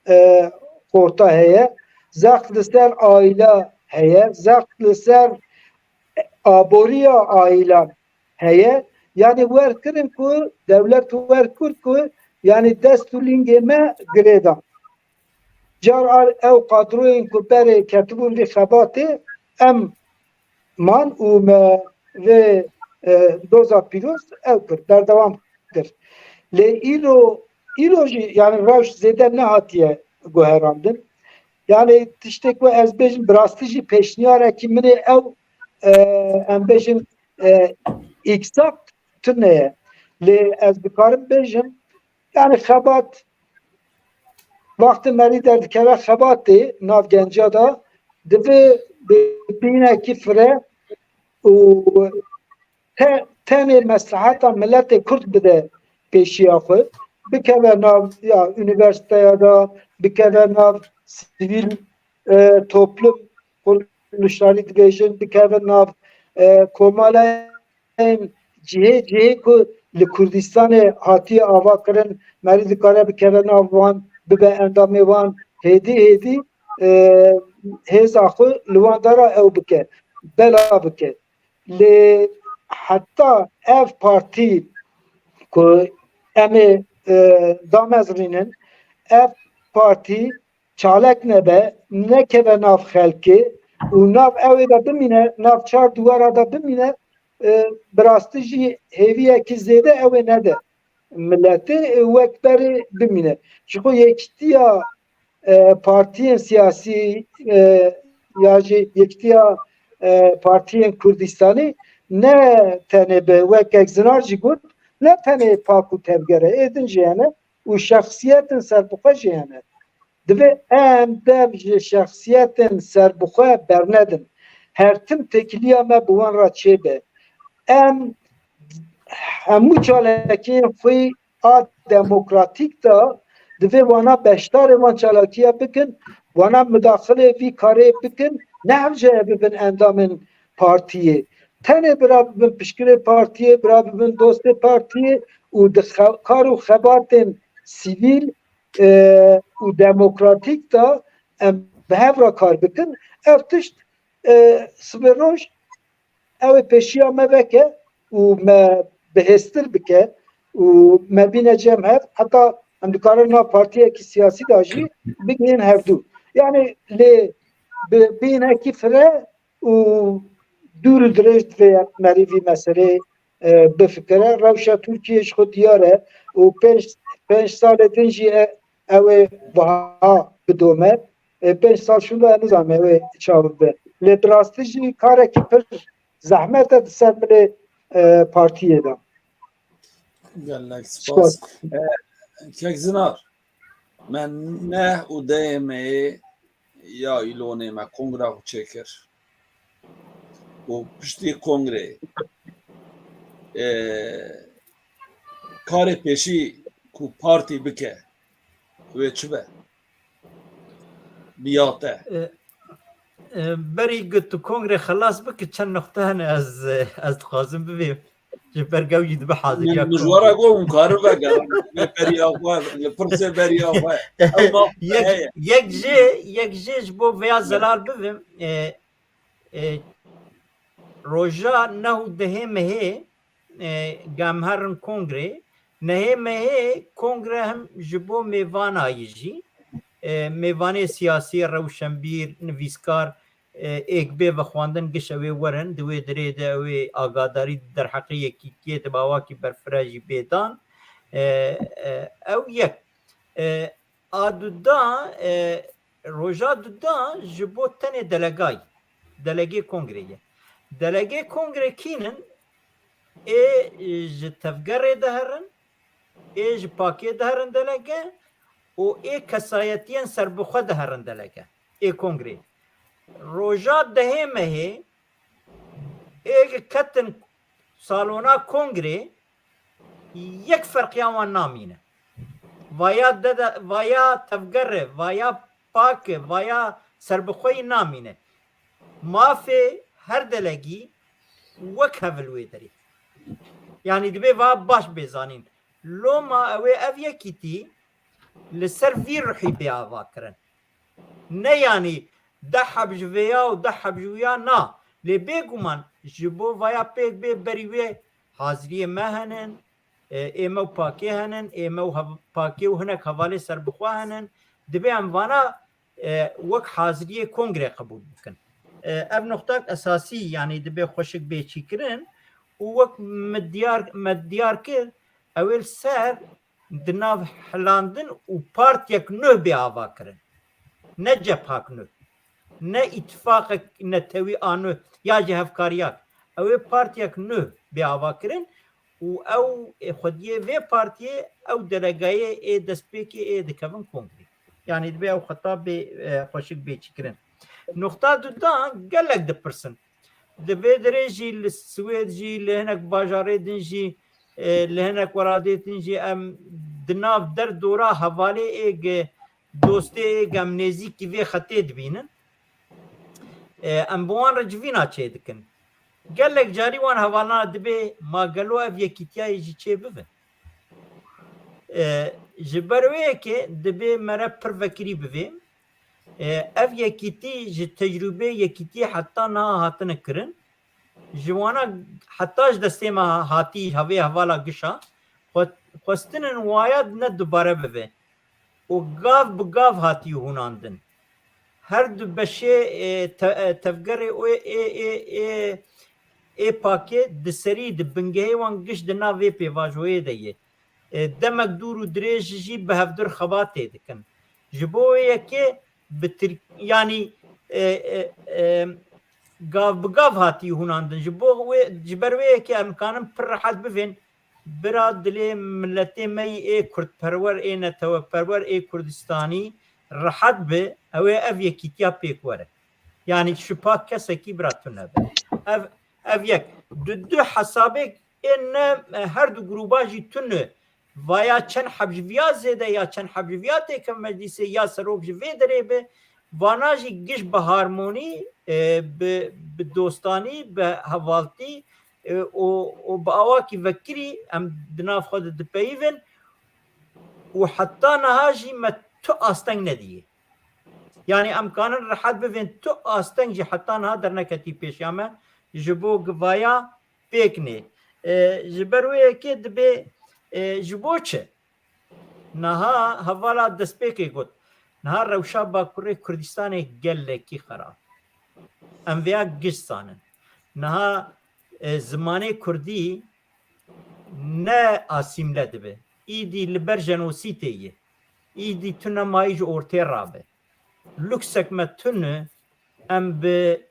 e, xorta heye, zext li ser aîla heye, zext li ser aboriya aîlan heye. Yanî wer kirin ku dewlet wer kir ku, yanî dest û lingê me girê da. Car ar ew kadroyên ku berê ketibûn vê xebatê, em man û me vê, e, doza pîroz ew kir, berdewam kir. Lê îro, îro jî, yani, rewş zêde nehatiye guherandin. Yani, tiştê ku ez bêjim, bi rastî jî pêşniyarekî min ê ew, e, em bêjin, e, eksakt tune ye. Lê ez dikarim bêjim, yani, xebat, wextê merî derdikeve xebatê nav genca de, divê bi bînekî fire û te-, tenê mesleheta miletê Kurd bide pêşiya xwe, bikeve nav, ya, unîversîteya de, bikeve nav sivîl, e, toplum, kuruluşlarî dibêjin, bikeve nav, e, komalayên cihê cihê ku li Kurdistanê hatiye ava kirin, merî dikare bikeve nav wan, bibe endamê wan, hêdî hêdî, e, hêza xwe li wan dara ew bike, bela bike. Lê heta ev partî ku em ê, e, damezrînin, ev partî çalek nebe, nekeve nav xelkê û nav ew ê de bimîne, nav çar dîwara de bimîne, e, bi rastî jî hêviyekî zêde ew ê nede miletê, e, wek berê bimîne. Ji xwe yekîtiya, e, partiyên siyasî, e, ya jî yekîtiya, e, partiyên Kurdistanî ne tenê bi, wek kek Zinar jî got, ne tenê pak û tevger e, ê din jî hene û şexsiyetên serbixwe jî hene. Divê em dev ji şexsiyetên serbixwe bernedin. Her tim têkiliya me bi wan re çêbe. Em hemû çalakiyên xwe a demokratîk de divê wana beşdarê van çalakiya bikin, wana mudaxilê vî karê bikin, ne hevce bibin endamên partiyê. Tenê bira bibin piştgirê partiyê, bira bibin dostê partiyê û di xe-, kar û xebatên sivîl, e, û demokratîk de em bi hev re kar bikin. Ev tişt, e, sibê roj ew ê pêşiya me veke û me bihêztir bike û me bîne cem hev, heta em dikarin nav partiyekî siyasî de jî bigihên hevdû. Yani lê bi bînekî fire û dûr û dirêj divê merî vî meselê, e, bifikire. Rewşa Tirkiyê ji xwe diyar e û pênc, pênc salê din jî e, ew ê wiha bidome. E, pênc sal şûnda ez nizanim ew ê çawa bibe. Lê bi rastî jî karekî pir zehmet e di ser milê, e, partiyê de. Gelek spas. Spas. E, Kek Zinar, me neh û dehê meyê ya îlonê me kongra xwe çêkir. Û piştî kongreyê, e, karê pêşî ku partî bike, wê çi be? Biya te. E, e, berî ku tu kongrê xelas bike, çend nuqte hene ez, ez dixwazim bibêm. Ji ber gewî dibe haziriya Min ji we re got hûn karin vegerin. Li beriya xwe, li pirsê beriya xwe. Ew maf Yek, heye. yek jê, yek jê ji bo vêya zelal bibim. E, e, roja neh û dehê mehê, e, ku em herin kongrê, nehê mehê kongre hem ji bo mêvanayî jî, e, mêvanê siyasî, rewşenbîr, nivîskar, e, êk bê vexwendin, giş ew ê werin, di wê dirê de ew ê agadarî derheqê yekîtiyê di bawakî berfireh jî bê dan. E, e, ew yek. E, a duda, e, roja duda ji bo tenê delegayî, delegê kongrê ye. Delegê kongrê kînin? Ê ji tevgerê de herin, ê ji pakê de herin delege û ê kesayetiyên serbixwe de herin delege. Ê kongrê. Roja dehê mehê ê ketin salona kongrê, yek ferqiya wan namîne. Vaya dede, vaya tevgere, vaya pake, vaya serbixweyî namîne. Mafê her delegî wek hev li wê derê. Yanî dibê va baş bê zanîn. Loma ew ê ev yekîtî li ser vî ruhî bê ava kirin. Ne yanî deh heb ji vêya û deh heb ji wîya na. Lê bêguman ji bo vaya pêk bê berî wê haziriyê me henin, e, ê me û pakê henin, ê me û hev-, pakê û hinek hevalê serbixwe henin. Dibê em vana, e, wek haziriyê kongrê qebûl bikin. E, ev noqtak esasî, yanî dibê xweşik bê çîkirin û wek me diyar, me diyar kir, ew ê li ser di nav hilandin û partiyek nuh bê ava kirin. Ne cephak nuh, ne îtifaqek netewî a nuh ya jî hevkariyak. Ew ê partiyek nuh bê ava kirin û ew ê xwediyê vê partiyê ew delegayê ê destpêkê ê dikevin kongrê. Yanî dibê ew xeta bê, e, xweşik bê çîkirin. Noqta duda gelek dipirsin. Di vê derê jî li Swêd jî, li hinek bajarê din jî, e, li hinek welatê din jî em di nav der dora hevalê ê ge, dostê ê ge em nêzîkî vê xetê dibînin. E, em bi wan re civîna çêdikin. Gelek carî wan hevalana dibê ma gelo ev yekîtiyayê jî çê bibe. E, ji ber wê yekê dibê me re pir vekirî bivê. E, ev yekîtî ji tecrûbeyê yekîtiyê heta niha hatine kirin. Ji wana heta ji destê me hatî, hevê hevala gişa, xwe-, xwestinin waya ne dubare bibe. Û gav bi gav hatî hûnandin. Her du beşê, e, te-, e, tevgerê û ê, ê, ê, ê, ê pakê di serî, di bingehê wan giş di nav vê pêvajoyê de ye. E, demek dûr û dirêj jî bi hevdir xebatê dikin. Ji bo wê yekê bi Tirk-, yanî, e, e, e, gav bi gav hatî hûnandin. Ji bo wê, ji ber wê yekê em kanin pir rehet bivên, bira dilê miletê me yî ê kurdperwer, ê neteweperwer, ê Kurdistanî rehet bi, ew ê ev yekîtiya pêk were. Yanî şipa kesekî bira tune be. Ev, ev yek. Du, du hesabê ê ne, e, her du grûba jî tune. Vaya çend heb ji viya zêde ya çend heb ji viya têke meclîsê ya serok ji vê derê be. Vana jî giş bi harmonî, e, bi, bi dostanî, bi hevaltî, e, û, û bi awakî vekirî em di nav xwe de dipeyivin û heta niha jî me tu asteng nediyê. Yanî em kanin rehet bivên tu asteng jî heta niha derneketî pêşiya me. ji bo givaya pêk nê. E, ji ber wê yekê dibê, e, ji bo çi? Niha hevala destpêkê got, niha rewşa Bakurê Kurdistanê gelekî xerab. Em vêya giş zanin. Niha, e, zimanê kurdî ne asîmle dibe. Îdî li ber jenosîtê ye. Îdî tune mayî ji ortê rabe. Luksek me tune em bi,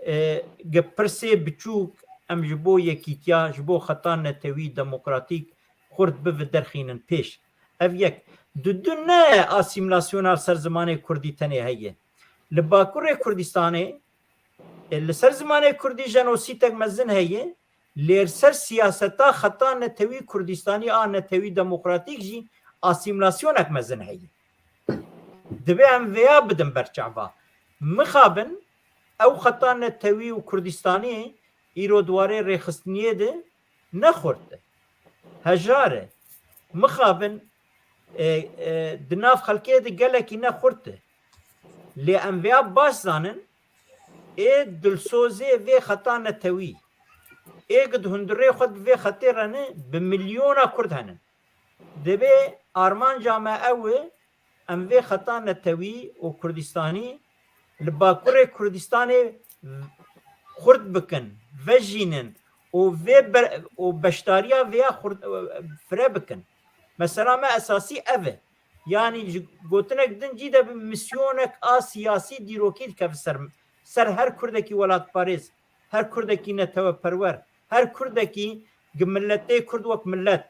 e, gipirsê biçûk em ji bo yekîtiya, ji bo xeta netewî demokratîk xurt bivi derxînin pêş. Ev yek. Dudu ne asîmlasyona ser zimanê kurdî tenê heye. Li Bakurê Kurdistanê, e, li ser zimanê kurdî jenosîtek mezin heye, lê li ser siyaseta xeta netewî Kurdistanî a netewî demokratîk jî asîmlasyonek mezin heye. Divê em vêya bidin ber çava. Mixabin ew xeta netewî û Kurdistanî îro di warê rêxistiniyê de ne xurt e. Hejar e. Mixabin, e, e, di nav xelkê de gelekî ne xurt e. Lê em vêya baş zanin, ê dilsozê vê xeta netewî, ê ku di hundirê xwe di vê xetê re ne, bi milyona Kurd henin. Divê armanca me ew e, em vê xeta netewî û Kurdistanî li Bakurê Kurdistanê xurt bikin, vejînin û vê ber-, û beşdariya vêya xurt-, fire bikin. Mesela me esasî ev e. Yanî ji gotinek din cî de bi misyonek a siyasî dîrokî dikeve ser, ser her Kurdekî welatparêz, her Kurdekî neteweperwer, her Kurdekî gi miletê Kurd wek milet,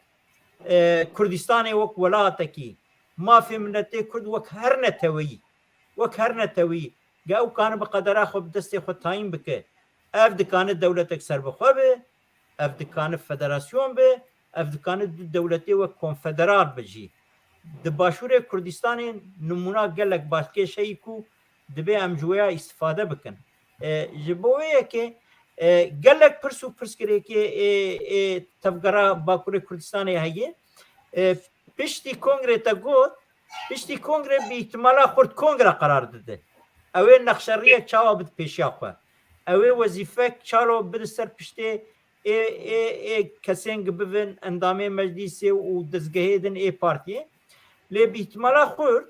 e, Kurdistanê wek welatekî, mafê miletê Kurd wek her neteweyî, wek her neteweyî, ge ew kane bi qedera xwe, bi destê xwe tayîn bike, ev dikane dewletek serbixwe be, ev dikane federasyon be, ev dikane du dewletê wek konfederal be jî. Di Başûrê Kurdistanê nimûna gelek başkêş heyî ku divê em ji wê ya îstifade bikin. E, ji bo wê yekê, e, gelek pirs û pirsgirêkê ê, ê tevgera Bakurê Kurdistanê heye. E, piştî kongrê te got, piştî kongrê bi îhtimala xurt kongra qerar dide. Ew ê nexşeriyek çawa bide pêşiya xwe? Ew ê wezîfek çalo bide ser piştê ê, ê, ê kesên gi bibin endamê meclîsê û dezgehê din ê partiyê. Lê bi îhtimala xurt,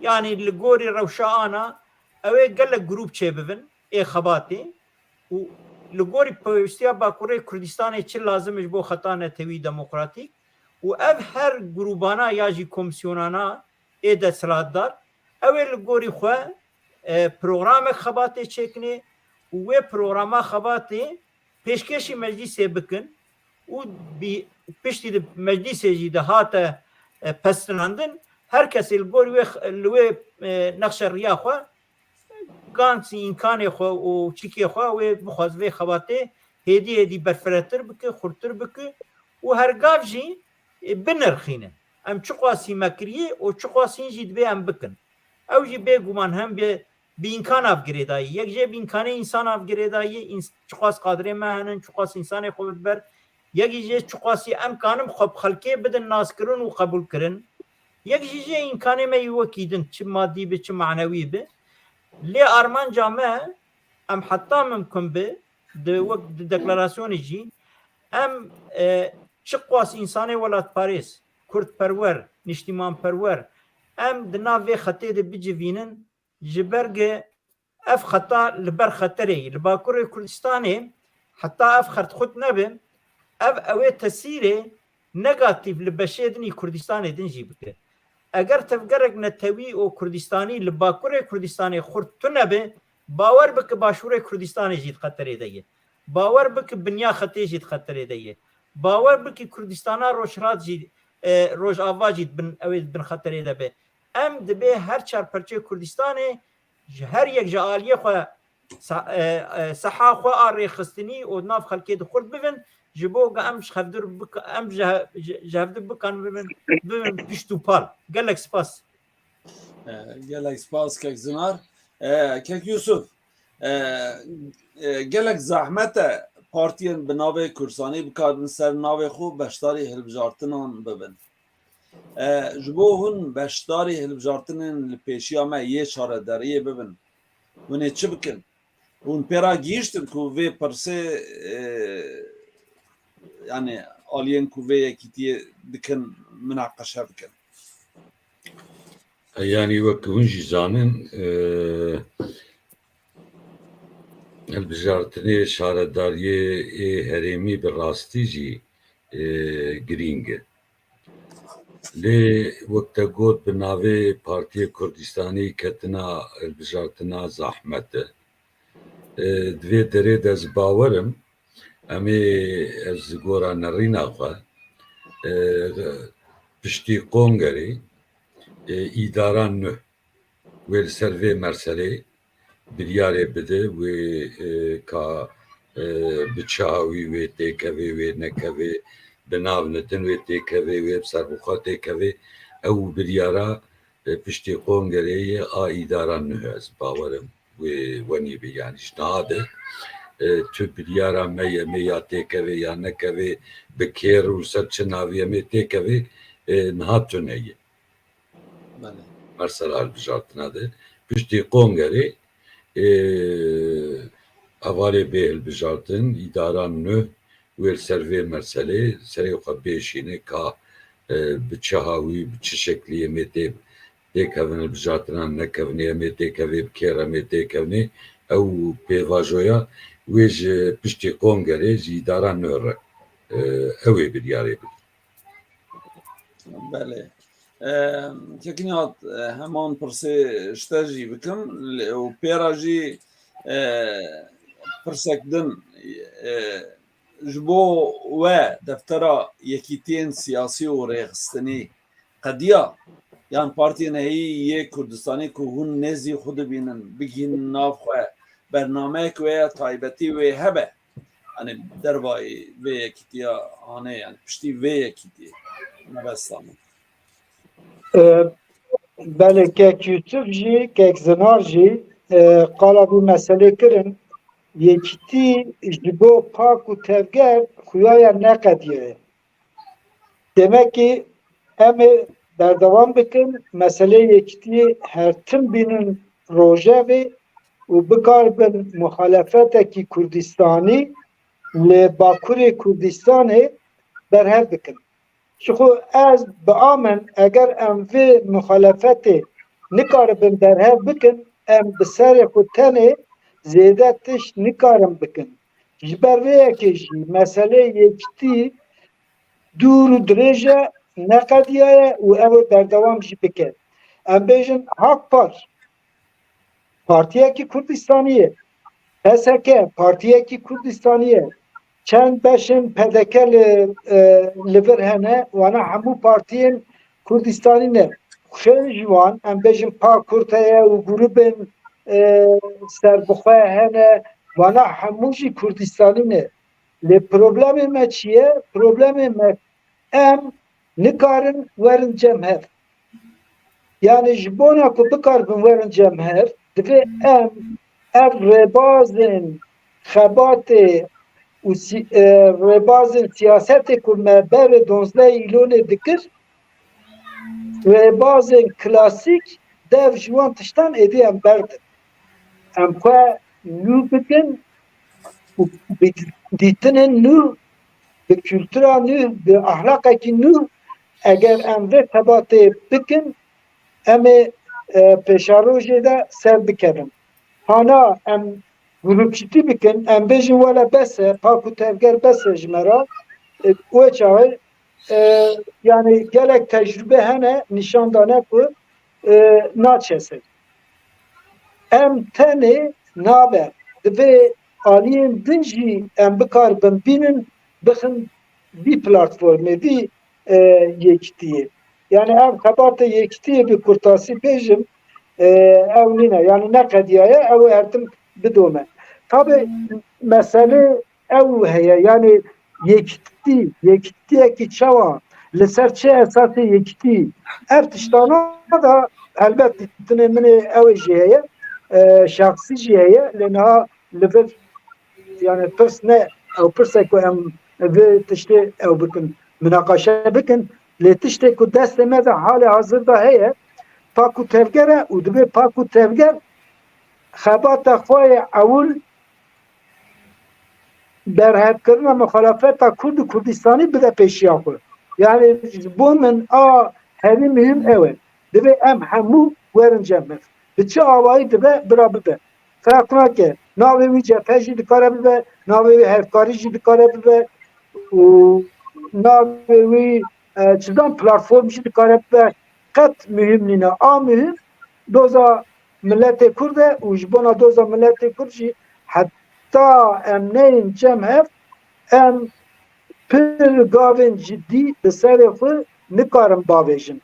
yanî li gorî rewşa ana, ew ê gelek grûp çêbibin ê xebatê û li gorî pêwîstiya Bakurê Kurdistanê çi lazim e ji bo xeta netewî demokratîk û ev her grûbana ya jî komîsyonana ê desthilatdar, ew ê li gorî xwe, e, programek xebatê çêkinê û wê programa xebatê pêşkêşî meclîsê bikin û bi-, piştî di meclîsê jî de hate, e, pestinandin, her kesê li gor wê x-, li wê, e, nexşe riya xwe, gancî îmkanê xwe û çikê xwe wê bixwaz vê xebatê hêdî hêdî berfiretir bike, xurtir bike û her gav jî, e, binirxîne. Em çiqasî me kiriye û çiqasî jî divê em bikin. Ew jî bêguman hem bi, bi îmkan av girêdayî. Yek jê bi îmkanê însan av girêdayî, îns-, çiqas kadrê me henin, çiqas însanê xwe biber. Yek jê çiqasî em kanin xwe bi xelkê bidin naskirin û qebûlkirin. Yek jî jê îmkanê me yî wekî din, çi madî bi, çi manewî bi. Lê armanca me, em heta mimkun bi, di wek di deklarasyonê jî, em, e, çiqas însanê welatparêz, kurdperwer, niştîmanperwer, em di nav vê xetê de bicivînin, ji ber ge ev xeta li ber xeterê ye. Li Bakurê Kurdistanê heta ev xert xurt nebe, ev ew ê tesîrê negatîf li beşê din î Kurdistanê din jî bike. Eger tevgerek netewî û Kurdistanî li Bakurê Kurdistanê xurt tune be, bawer bike Başûrê Kurdistanê jî di xeterê de ye. Bawer bike binya xetê jî di xeterê de ye. Bawer bike Kurdistana Rojhilat jî, e, Rojava jî di bin, ew ê di bin xeterê de be. Em dibê her çar perçê Kurdistanê ji her yek ji aliyê xwe sa-, e, e, seha xwe a rêxistinî û nav xelkê di xurt bibin, ji bo ku em ji hevdir bik-, em ji he-, ji, ji hevdir bikan bibin, bibin pişt û pal. Gelek spas. E, gelek spas kek Zinar. E, kek Yusuf, e, e, gelek zehmet e partiyên bi navê Kursanî bikarin ser navê xwe beşdarî hilbijartinan bibin. E, ji bo hûn beşdarî hilbijartinên li pêşiya me yê çaredariyê bibin, hûn ê çi bikin? Hûn pê re gihîştin ku vê pirsê, e, yani aliyên ku vê yekîtiyê dikin, minaqeşe bikin? Yani wek hûn jî zanin, e, hilbijartinê şaredariyê ê herêmî bi rastî jî, e, girîng e. Lê wek te got, bi navê Partiyê Kurdistanî ketina hilbijartina zahmet e. E, di vê derê de ez bawer im, em ê, ez ji gora nerîna xwe, e, piştî kongerê, e, îdara nû wê li ser vê meselê biryarê bide, wê, e, ka, e, bi çi hawî wê têkevê, wê nekevê, bi nav nitin wê têkevê, wê bi serbixwe têkevê. Ew biryara, e, piştî kongerê ye a îdara nû, ez bawer im wê wenî be. Yani ji niha de, e, tu biryara me ye, me ya têkevê ya nekevê, bi kê re û ser çi navî em ê têkevê, e, niha tune ye. Belê. Mersela hilbijartina de. Piştî kongerê, e, hevalê bê hilbijartin, îdara nû wê li ser vê meselê serê xwe bêşîne ka, e, bi çi hawî, bi çi şeklî em ê tê, têkevin hilbijartinan, nekevin ê, em ê têkevê, bi kê re em ê têkevin ê, ew pêvajoya wê ji piştî kongerê ji îdara nû re, e, ew ê biryarê bide. Belê. E, Kekî Nihat, e, heman pirsê ji te jî bikim, lê û pê re jî, e, pirsek din, e, ji bo we deftera yekîtiyên siyasî û rêxistinî qediya, yan partiyên heyî yê Kurdistanê ku hûn nêzî xwe dibînin, bigihînin nav xwe, bernameyek wê ya taybetî wê hebe? Hani dervayî vê yekîtiya hane, yani piştî vê yekîtiyê mebesta min. E, belê kek Yusuf jî, kek Zinar jî, e, qala vî meselê kirin. Yekîtî ji bo pak û tevger xuya ye, ne qediye ye. Demek ki em ê berdewam bikin, meseleyê yekîtiyê her tim bînin rojevê û bikaribin muxalefetekî Kurdistanî li Bakurê Kurdistanê berhev bikin. Ji xwe ez bi a min, eger em vê muxalefetê nikaribin berhev bikin, em bi serê xwe tenê zêde tişt nikarin bikin. Ji ber vê yekê jî meseleyê yekîtî dûr û dirêj e, neqediyaye û ew ê berdewam jî bike. Em bêjin Hakpar partiyekî Kurdistanî ye. P S K partiyekî Kurdistanî ye. Çend beşên P D K li, e, li vir hene, wana hemû partiyên Kurdistanî ne. Xêr ji wan, em bêjin PAKURT heye û grûbên, e, serbixwe hene, wana hemû jî Kurdistanî ne. Lê problemê me çi ye? Problemê me, em nikarin werin cem hev. Yani ji bona ku bikaribin werin cem hev, divê em ev rêbazên xebatê û sî-, e, rêbazên siyasetê ku me berê donzdeh îlonê dikir, rêbazên klasîk dev ji wan tiştan êdî em berdin. Em xwe nû bikin û bi dîtinên nû, bi kultura nû, bi ahlaqekî nû, eger em vê xebatê bikin, em ê, e, pêşerojê de ser bikevin. Hana em grûpçîtî bikin, em bêjin wele bes e, pak û tevger bes e ji me re. E, wê çaxê, e, yani gelek tecrûbe hene nîşan dane ku, e, naçe ser. Em tenê nabe, divê aliyên din jî em bikaribin bînin, bixin vî platformê, vî, e, yekîtiyê. Yani ev xebatê yekîtiyê bi kurtasî bêjim, e, ew nîne. Yani neqediyaye, ew ê her tim bidome. Tabi mesele ew heye, yani yekîtî, yekîtiyekî çawa, li ser çi esasê yekîtî? Ev tiştana da helbet dîtinê min ê ew ê jî heye, e, şexsî jî heye, lê niha li vir, yani pirs ne, ew pirsek ku em vê tiştê ew bikin, minaqeşe bikin, lê tiştê ku destê me de halê hazir de heye, pak û tevger e û divê pak û tevger xebata xwe yê ewil berhevkirina muxalefeta Kurd û Kurdistanî bide pêşiya xwe. Yani ji bo min a herî muhîm ew e. Divê em hemû werin cem hev. Bi çi awayî dibe, bira bibe. Ferq nake. Navê wî cephe jî dikare bibe, navê wî hevkarî jî dikare bibe û navê wî, e, çi zan platform jî dikare bibe. Qet muhîm nîne. A muhîm doza miletê Kurd e û ji bona doza miletê Kurd jî heta em neyên cem hev, em pir gavên cidî bi serê xwe nikarin bavêjin.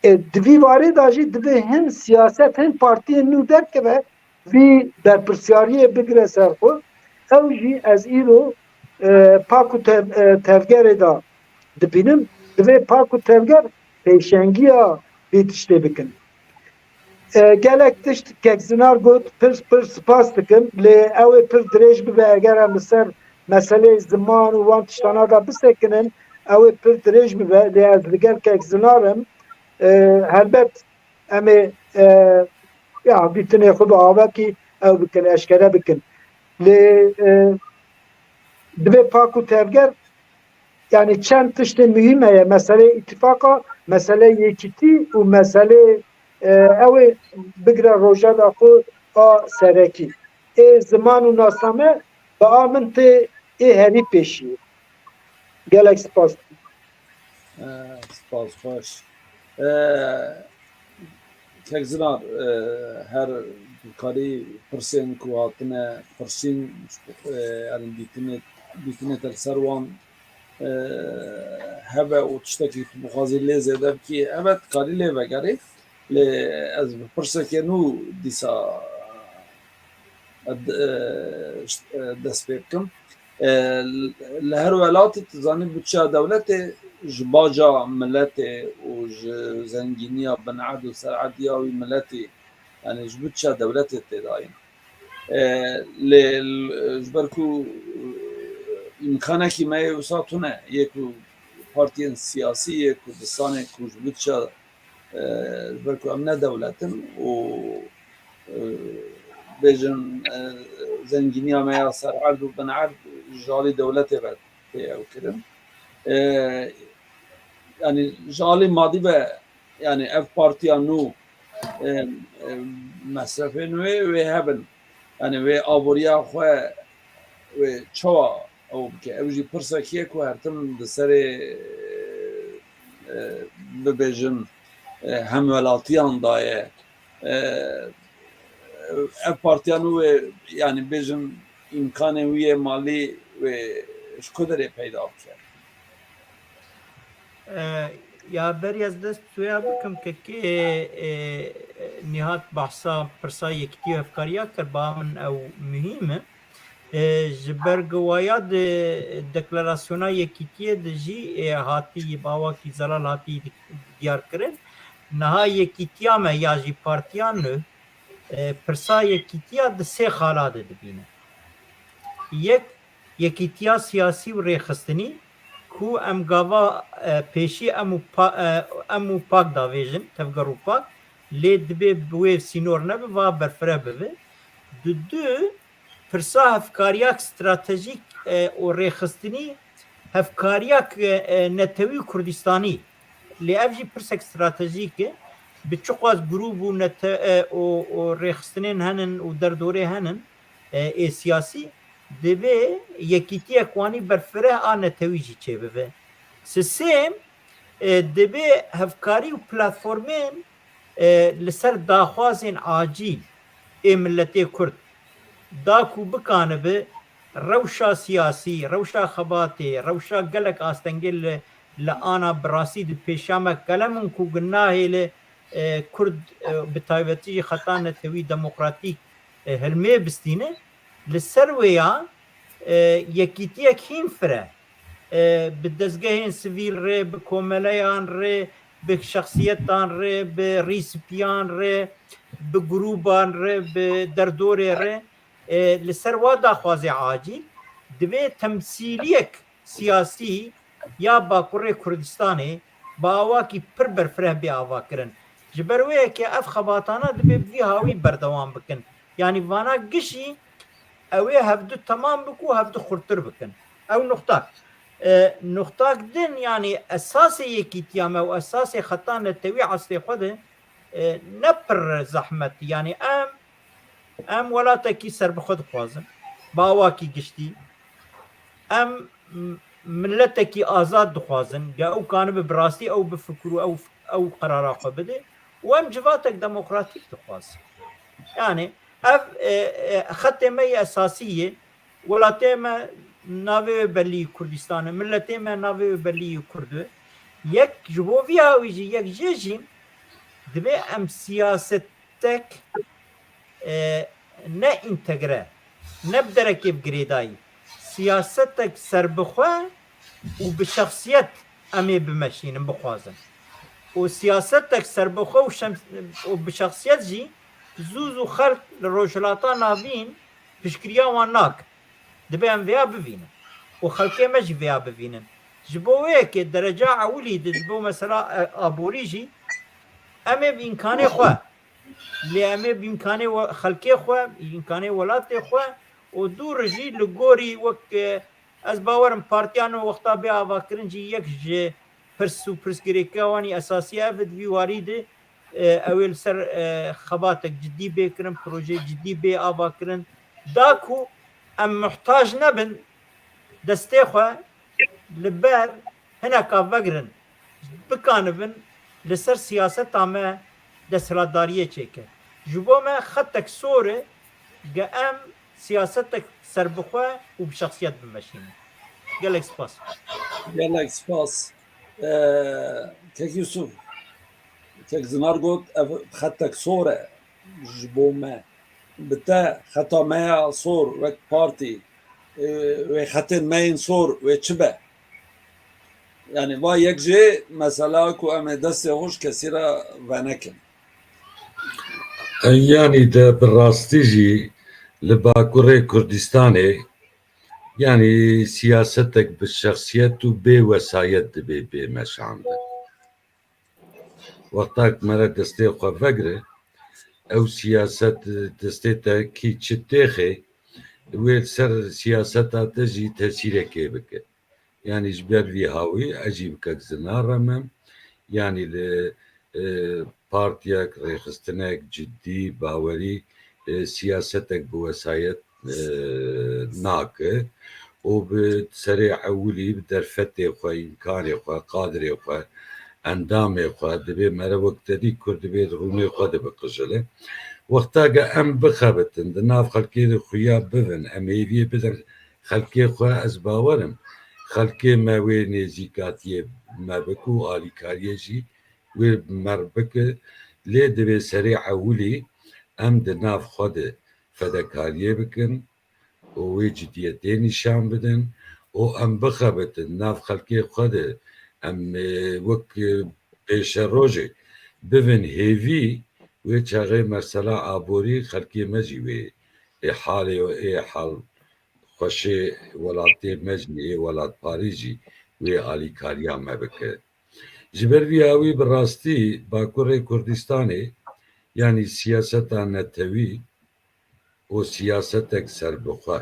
E, di vî warê de jî divê hin siyaset, hin partiyên nû derkeve, vî berpirsiyariyê bigire ser xwe. Ew jî ez îro, e, pak û tev-, e, tevgerê de dibînim. Divê pak û tevger pêşengiya vî tiştê bikin. E, gelek tişt kek Zinar got, pir, pir spas dikim, lê ew ê pir dirêj bibe, eger em li ser meseleyê ziman û wan tiştana de bisekinin, ew ê pir dirêj bibe, lê ez li gel kek Zinar im. E, helbet em ê, e, ya, dîtinê xwe bi avakî ew bikin, eşkere bikin. Lê, e, divê pak û tevger, yani çend tiştê muhîm heye, meseleyê îtîfaqa, meseleyê yekîtî û meseleyê, e, ew ê bigire rojeva xwe a serekî. Ê ziman û nasname bi a min tê ê herî pêşiyê. Gelek spas. Eh, spas, xweş. Eh, Kek Zinar, eh, her dikarî pirsên ku hatine pirsîn, eh, yani dîtinê, dîtinê te li ser wan, eh, hebe û tiştekî tu bixwazî lê zêde bikî, evet, dikarî lê vegerî. Lê ez bi pirsekê nû dîsa, eh, d-, eh, şt-, eh, dest pê bikim. E, li her welatî, tu zanî, budçeya dewletê ji baca miletê û ji zengîniya binerd û sererdiya wî miletî, yani ji budçeya dewletê tê dayîn. E, lê l-, ji ber ku, e, îmkanekî me yê wisa tune, yê ku partiyên siyasî yê Kurdistanê ku ji budçeya e, ji ber ku em ne dewlet in û, e, bêjin, e, zengîniya me ya ser erd û bin erd ji alî dewletê ve tê ew kirin. E, yani ji alî madî ve, yani ev partiya nû, e, e, mesrefên wê, wê hebin. Yani wê aboriya xwe wê çawa ew bike? Ew jî pirsekî ye ku her tim di serê, e, bibêjin, e, hemwelatiyan daye. E, ev partiya nû wê, yani bêjin, îmkanên wî yê malî wê ji ku derê peyda bike? E, ya berî ez dest bi wêya bikim, kekê, e, Nîhat behsa pirsa yekîtî û hevkariya kir, ba min ew muhîm e. E, ji ber ku waya di deklarasyona yekîtiyê de jî, e, hatî bi awakî zelal hatî di-, diyar kirin. Niha yekîtiya me ya jî partiya nû, e, pirsa yekîtiya di sê xala de dibîne. Yek, yekîtiya siyasî û rêxistinî ku em gava, e, pêşî em û pa-, e, em û pak davêjin, tevger û pak, lê dibê bi wê sînor nebe, va berfireh bibe. Di du, pirsa hevkariyak stratejîk, e, û rêxistinî, hevkariyak, e, e, netewî û Kurdistanî. Lê ev jî pirsek stratejîk e. Bi çiqas grûp û nete-, e, û, û rêxistinên henin û derdorê henin, e, ê siyasî, divê yekîtiyek wanî berfireh a netewî jî çêbibe. Sisêm, e, divê hevkarî û platformên, e, li ser daxwazên acîl ê miletê Kurd, da ku bikanibe rewşa siyasî, rewşa xebatê, rewşa gelek astengê li, li ana bi rastî di pêşiya me qelem in ku gunahê li, e, Kurd, e, bi taybetî jî xeta netewî demokratîk, e, hilmê bistîne. Li ser wê ya, e, yekîtiyek hîn fire, e, bi dezgehên sivîl re, bi komeleyan re, bi şexsiyetan re, bi rîspiyan re, bi grûban re, bi derdorê re, e, li ser wa daxwazê acîl divê temsîliyek siyasî ya Bakurê Kurdistanê bi awakî pir berfireh bê avakirin. Ji ber wê yekê ev xebatana divê bi vî hawî berdewam bikin. Yanî vana gişî Ew ê hevdu temam bik û hevdu xurtir bikin. Ew nuxtak. E, nuxtak din, yanî esasê yekîtiya me û esasê xeta netewî eslê xwe de, e, ne pir zehmet. Yanî em, em welatekî serbixwe dixwazin. Bi awakî giştî. Em m-, miletekî azad dixwazin. Ge ew kanibe bi rastî ew bifikir û ew, ew qerara xwe bide. Û em civatek demokratîk dixwazin. Yanî ev, e, e, xetê me yê esasî yê. Welatê me navê wê belî Kurdistan e. Miletê me navê wê belî Kurd e. Yek ji bo vî hawî jî, yek jê jî divê em siyasetek, e, ne întegre, ne bi derekê bi girêdayî, siyasetek serbixwe û bi şexsiyet em ê bimeşînin, bixwazin. Û siyasetek serbixwe û şem-, û bi şexsiyet jî zû zû xelk li Rojhilata Navîn piştgiriya wan nake. Dibe em vêya bivînin. Û xelkê me jî vêya bivînin. Ji bo wê yekê dereca ewilî de ji bo mesela, e, aborî jî em ê bi îmkanê xwe, lê em ê bi îmkanê we-, xelkê xwe, îmkanê welatê xwe û dû re jî li gorî wek, e, ez bawerim partiyan wexta bê avakirin jî yek ji pirs û pirsgirêka wan î esasî ev e di vî warî de, e, ew ê li ser, e, xebatek cidî bê kirin, projeyê cidî bê ava kirin, da ku em muhtac nebin destê xwe li ber hineka vegirin, bikanibin li ser siyaseta me desthilatdariyê çêke. Ji bo me xetek sor e, ge em siyasetek serbixwe û bi şexsiyet bimeşînin. Gelek spas. Gelek spas. Ee, Kek Yusuf, Kek Zinar got, ev xetek sor e ji bo me. Bi te xeta me ya sor wek partî, e, wê xetên me yên sor wê çi be? Yani va yek jê mesela ku em ê destê xwe ji kesî re venekin. Yanî de bi rastî jî li Bakurê Kurdistanê, yanî siyasetek bi şexsiyet û bê wesayet dibê bê meşandin. Wexta ku mere destê xwe vegire, ew siyaset destê te kî çi têxê, wê li ser siyaseta te jî tesîrekê bike. Yanî ji ber vî hawî ez jî bi Kek Zinar re me. Yanî li, e, partiyek, rêxistinek cidî, bawerî, e, siyasetek bi wesayet, e, nake û bi serê ewilî bi derfetê xwe, îmkanê xwe, qadrê xwe, endamê xwe dibê mere wek te dî Kurd dibê di rûnê xwe de biqijile. Wexta ge em bixebitin, di nav xelkê de xuya bibin, em hêviyê bidin xelkê xwe, ez bawer im xelkê me wê nêzîkatiyê me bike û alîkariyê jî wê mer bike, lê divê serê ewilî em di nav xwe de fedekariyê bikin û wê cidiyetê nîşan bidin û em bixebitin nav xelkê xwe de, em, e, wek, e, pêşerojê bivin hêvî, wê çaxê mesela aborî xelkê me jî wê ê halê ê hal xweşê welatê me jî, ê welatparî jî wê alîkariya me bike. Ji ber vî hawî bi rastî Bakurê Kurdistanê, yanî siyaseta netewî û siyasetek serbixwe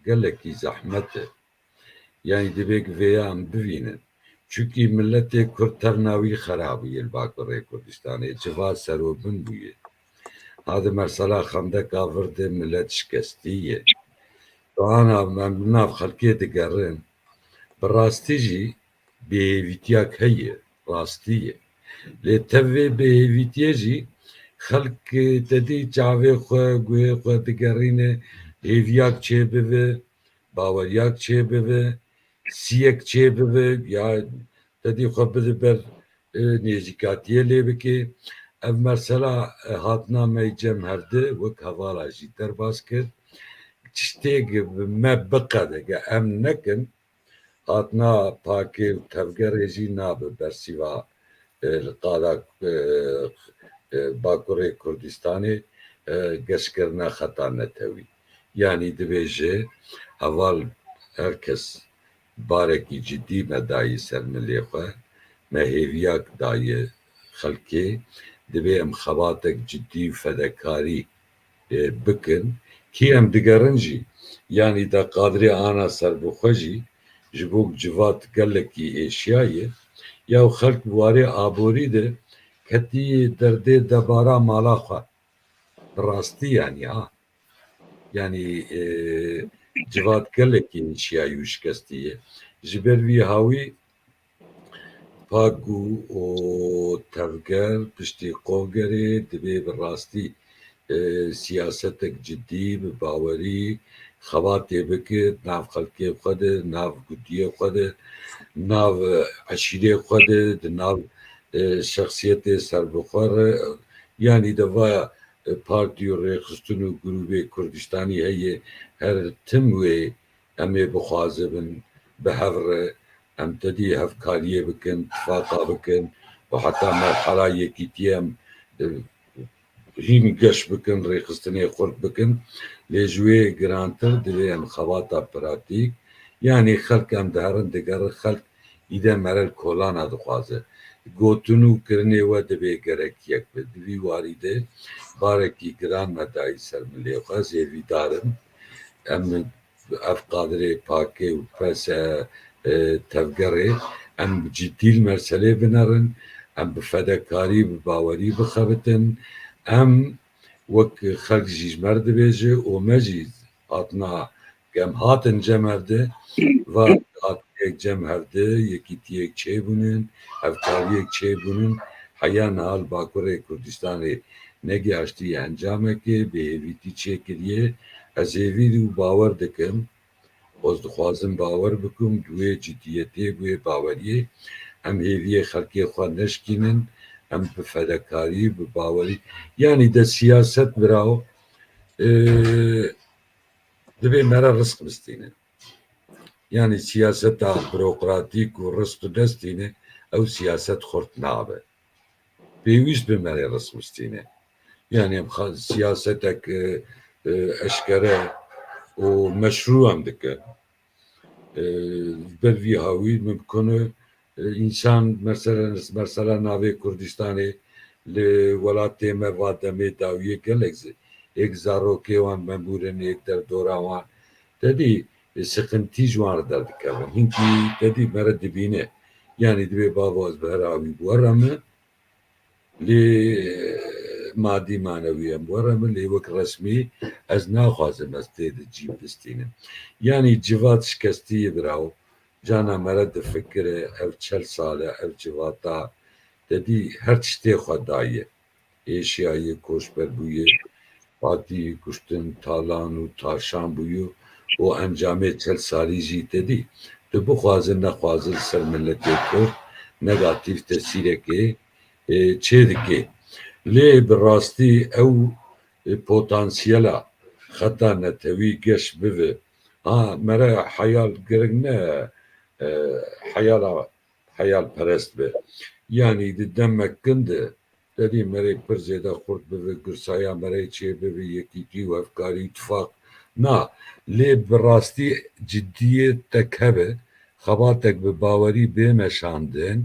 gelekî zehmet e. Yanî divê ku vêya em bivînin. Çunkî miletê Kurd tevna wî xera bûye li Bakurê Kurdistanê. Civa serobin bûye. Hadi mesela xendeka vir de milet şikestî ye. Tu ana em li nav xelkê digerin. Bi rastî jî bêhêvîtiyak heye, rastî ye. Lê tev vê bêhêvîtiyê jî xelk te dî çavê xwe, guhê xwe digerîne, hêviyak çêbibe, baweriyak çêbibe, siyek çêbibe, ya te dî xwe bide ber, e, nêzîkatiyê lê bike. Ev mesela, e, hatina me cem hevdi wek hevala jî derbas kir. Tiştê ge bi me biqede, ge em nekin, hatina pakê û tevgerê jî nabe bersîva, e, li qada, e, e, Bakurê Kurdistanê, e, geşkirina xeta netewî. Yanî divê ji heval her kes barekî cidî me dayî ser milê xwe, me hêviyak daye xelkê, divê em xebatek cidî û fedekarî, e, bikin. Kî em digerin jî, Yanî de Qadirê ana serbixwe jî ji bo civat gelekî êşiyaye. Ya xelk bi warê aborî de ketî derdê debara mala xwe. Bi rastî yanî ha. Yanî, e, civat gelekî êşiyayî û şikestî ye. Ji ber vî hawî PAGU û tevger piştî kongerê divê bi rastî, e, siyasetek cidî, bi bawerî, xebatê bike, di nav xelkê xwe de, nav gundiyê xwe de, nav, e, eşîrê xwe de, di nav, e, şexsiyetê serbixwe re, yanî de va, e, partî û rêxistin û grûbê Kurdistanî heye, her tim wê em ê bixwazibin bi hev re, em tedî hevkariyê bikin, tifaqa bikin û heta merhala yekîtiyê em, e, hîn geş bikin, rêxistinê xurt bikin. Lê ji wê girantir divê em xebata pratîk, yanî xelk em diherin digerin, xelk îde mere li kolana dixwaze. Gotin û kirinê we divê gerek yek be. Di vî warî de barekî giran me dayî ser milê xwe, ez hêvîdar im. Em ev qadirê pakê û pese, e, tevgerê, em cidî li merselê binerin, em bi fedekarî, bi bawerî bixebitin, em wek xelk jî ji me re dibêje û me jî hatina, em hatin cem hev de, va hatiniyek cem hev de, yekîtiyek çêbûnin, hevkariyek çêbûnin, heya niha li Bakurê Kurdistanê negihaştiye encamekê, bêhêvîtî çêkiriye. Ez hêvî û bawer dikim, ez dixwazim bawer bikim, di wê cidiyetê, bi wê baweriyê em hêviyê xelkê xwe neşkînin, em bi fedekarî, bi bawerî, yanî de siyaset birawo, e, divê me re rizq bistîne. Yanî siyaseta burokratîk û rizq tu destîne, ew siyaset xurt nabe. Pêwîst bi me re rizq bistîne. Yanî em xa-, siyasetek, e, e, eşkere û meşrû em dikin. E, ber vî hawî mimkun e, e, însan mesela, mesela navê Kurdistanê li welatê me va demê dawiyê gelek zi-, êk zarokê wan mebûrin, êk derdora wan. Te dî, e, siqintî ji wan re derdikevin. Hinkî te dî me re dibîne. Yanî dibê bavo ez bi her awî bi we re me. Lê, e, madî manewî em bi we re me, lê wek resmî ez naxwazim ez tê de cî bistînim. Yanî civat şikestî ye birawo. Cana me re difikire, ev çel sal e, ev civata te dî her tiştê xwe daye. Êşiyaye, koçber bûye, hatî kuştin, talan û taşan bûye û encamê çel salî jî te dî. Tu bixwaze nexwaze li ser miletê Kurd negatîf tesîrekê, e, çêdike. Lê bi rastî ew, e, potansiyela xeta netewî geş bive. Ha, me re heyal giring ne, e, heyala, heyalperest be. Yanî di demek kin de, te dî me rê pir zêde xurt bibe, girsaya me rê çê bibe, yekîtî û hevkarî, tifaq. Na, lê bi rastî ciddiyetek hebe, xebatek bi bawerî bê meşandin,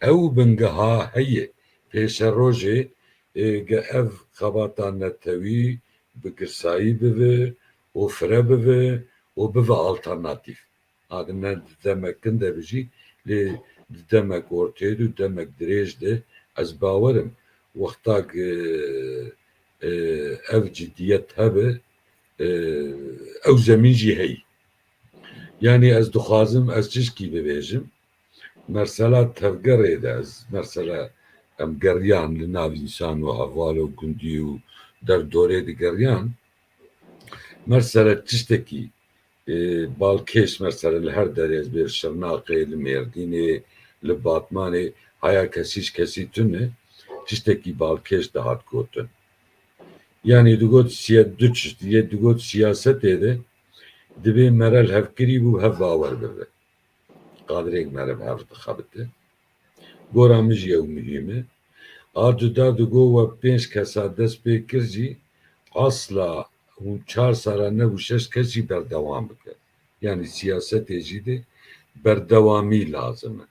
ew bingeha heye. Pêşerojê, e, ge ev xebata netewî bi girsayî bibe û fire bibe û bibe alternatîf. Hadine di demek kin de bijî, lê di demek ortê de, demek dirêj de, ez bawer im, wexta ku, e, ev cidiyet hebe, e, ew zemîn jî heyî. Yanî ez dixwazim, ez çişkî bibêjim, mersela tevgerê de ez, mersela em geriyan li nav însan û heval û gundî û derdorê digeriyan, mersele tiştekî, e, balkêş, mersele li her derê, ez bê li Şirnaqê, li Mêrdînê, li Batmanê, haya kesî ji kesî tune, tiştekî balkêş dihat gotin. Yanî digot siya-, du tişt, yê digot siyasetê de divê mere li hevkirî bû hev bawer bibe. Qadirêk mere bi hev dixebite. Gora min jî ew muhîm e. A duda digo we pênc kesa dest pê kir jî, asla hûn çar sala ne û şeş kes jî berdewam bike. Yanî siyasetê jî de berdewamî lazim e.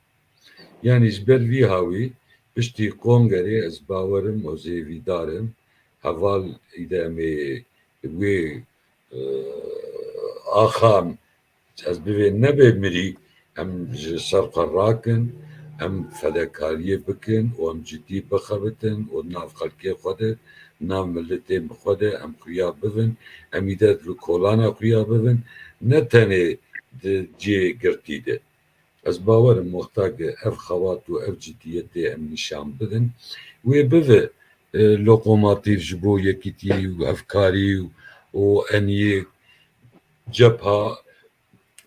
Yanî ji ber vî hawî piştî kongerê ez bawer im, ez hêvîdar im, heval îde em ê wê, e, Axa, ez bivê nebe mirî, em ji ser xwe rakin, em fedekariyê bikin û em cidî bixebitin û di nav xelkê xwe de, di nav miletê xwe de em xuya bibin, em îde li kolana xuya bibin, ne tenê di cihê girtî de. Ez bawer im wexta ku ev xebat û ev cidiyetê em nîşan bidin, wê bibe, e, lokomatîf ji bo yekîtî û hevkarî û, û eniyê cepha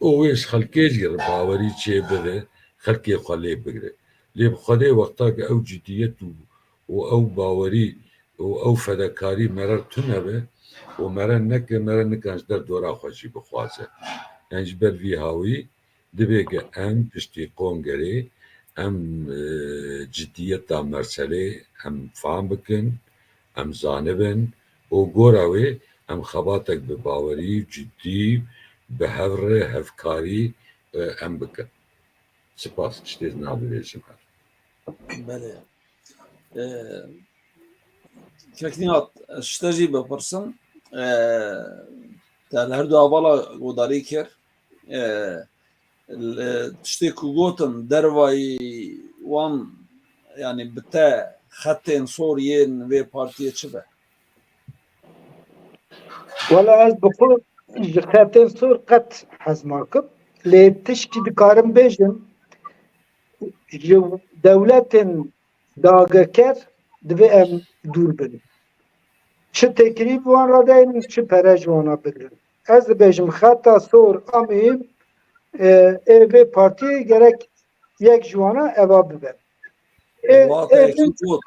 û wê ji xelkê jî re bawerî çê bibe, xelkê xwe lê bigire. Lê bi Xwedê wexta ku ew cidiyet û, û ew bawerî û ew fedekarî mere tune be û mere neke, mere nikan ji derdora xwe jî bixwaze. Em ji ber vî hawî Divê ke em piştî kongerê em, e, cidiyeta meselê em fam bikin, em zanibin û gora wê em xebatek bi bawerî û cidî, bi hev re hevkarî, e, em bikin. Spas, tiştê nabêjim her. Belê. E, Kek Nîhat, ez ji te jî bipirsim. E, te li her du hevala godarî kir. E, li tiştê ku gotin, dervayî wan, yanî bi te xetên sor yên vê partiyê çi be? Wela ez bi xwe ji xetên sor qet hez nakim. Lê tişkî dikarim bêjim, ji dewletên dagirker divê em dûr bin. Çi têkilî bi wan re deyin, çi pere ji wana bigirin. Ez dibêjim xeta sor a muhîm, e, ê vê partiyê gerek yek ji wana eva bibe. Ê, Vate ê, ekî din- got.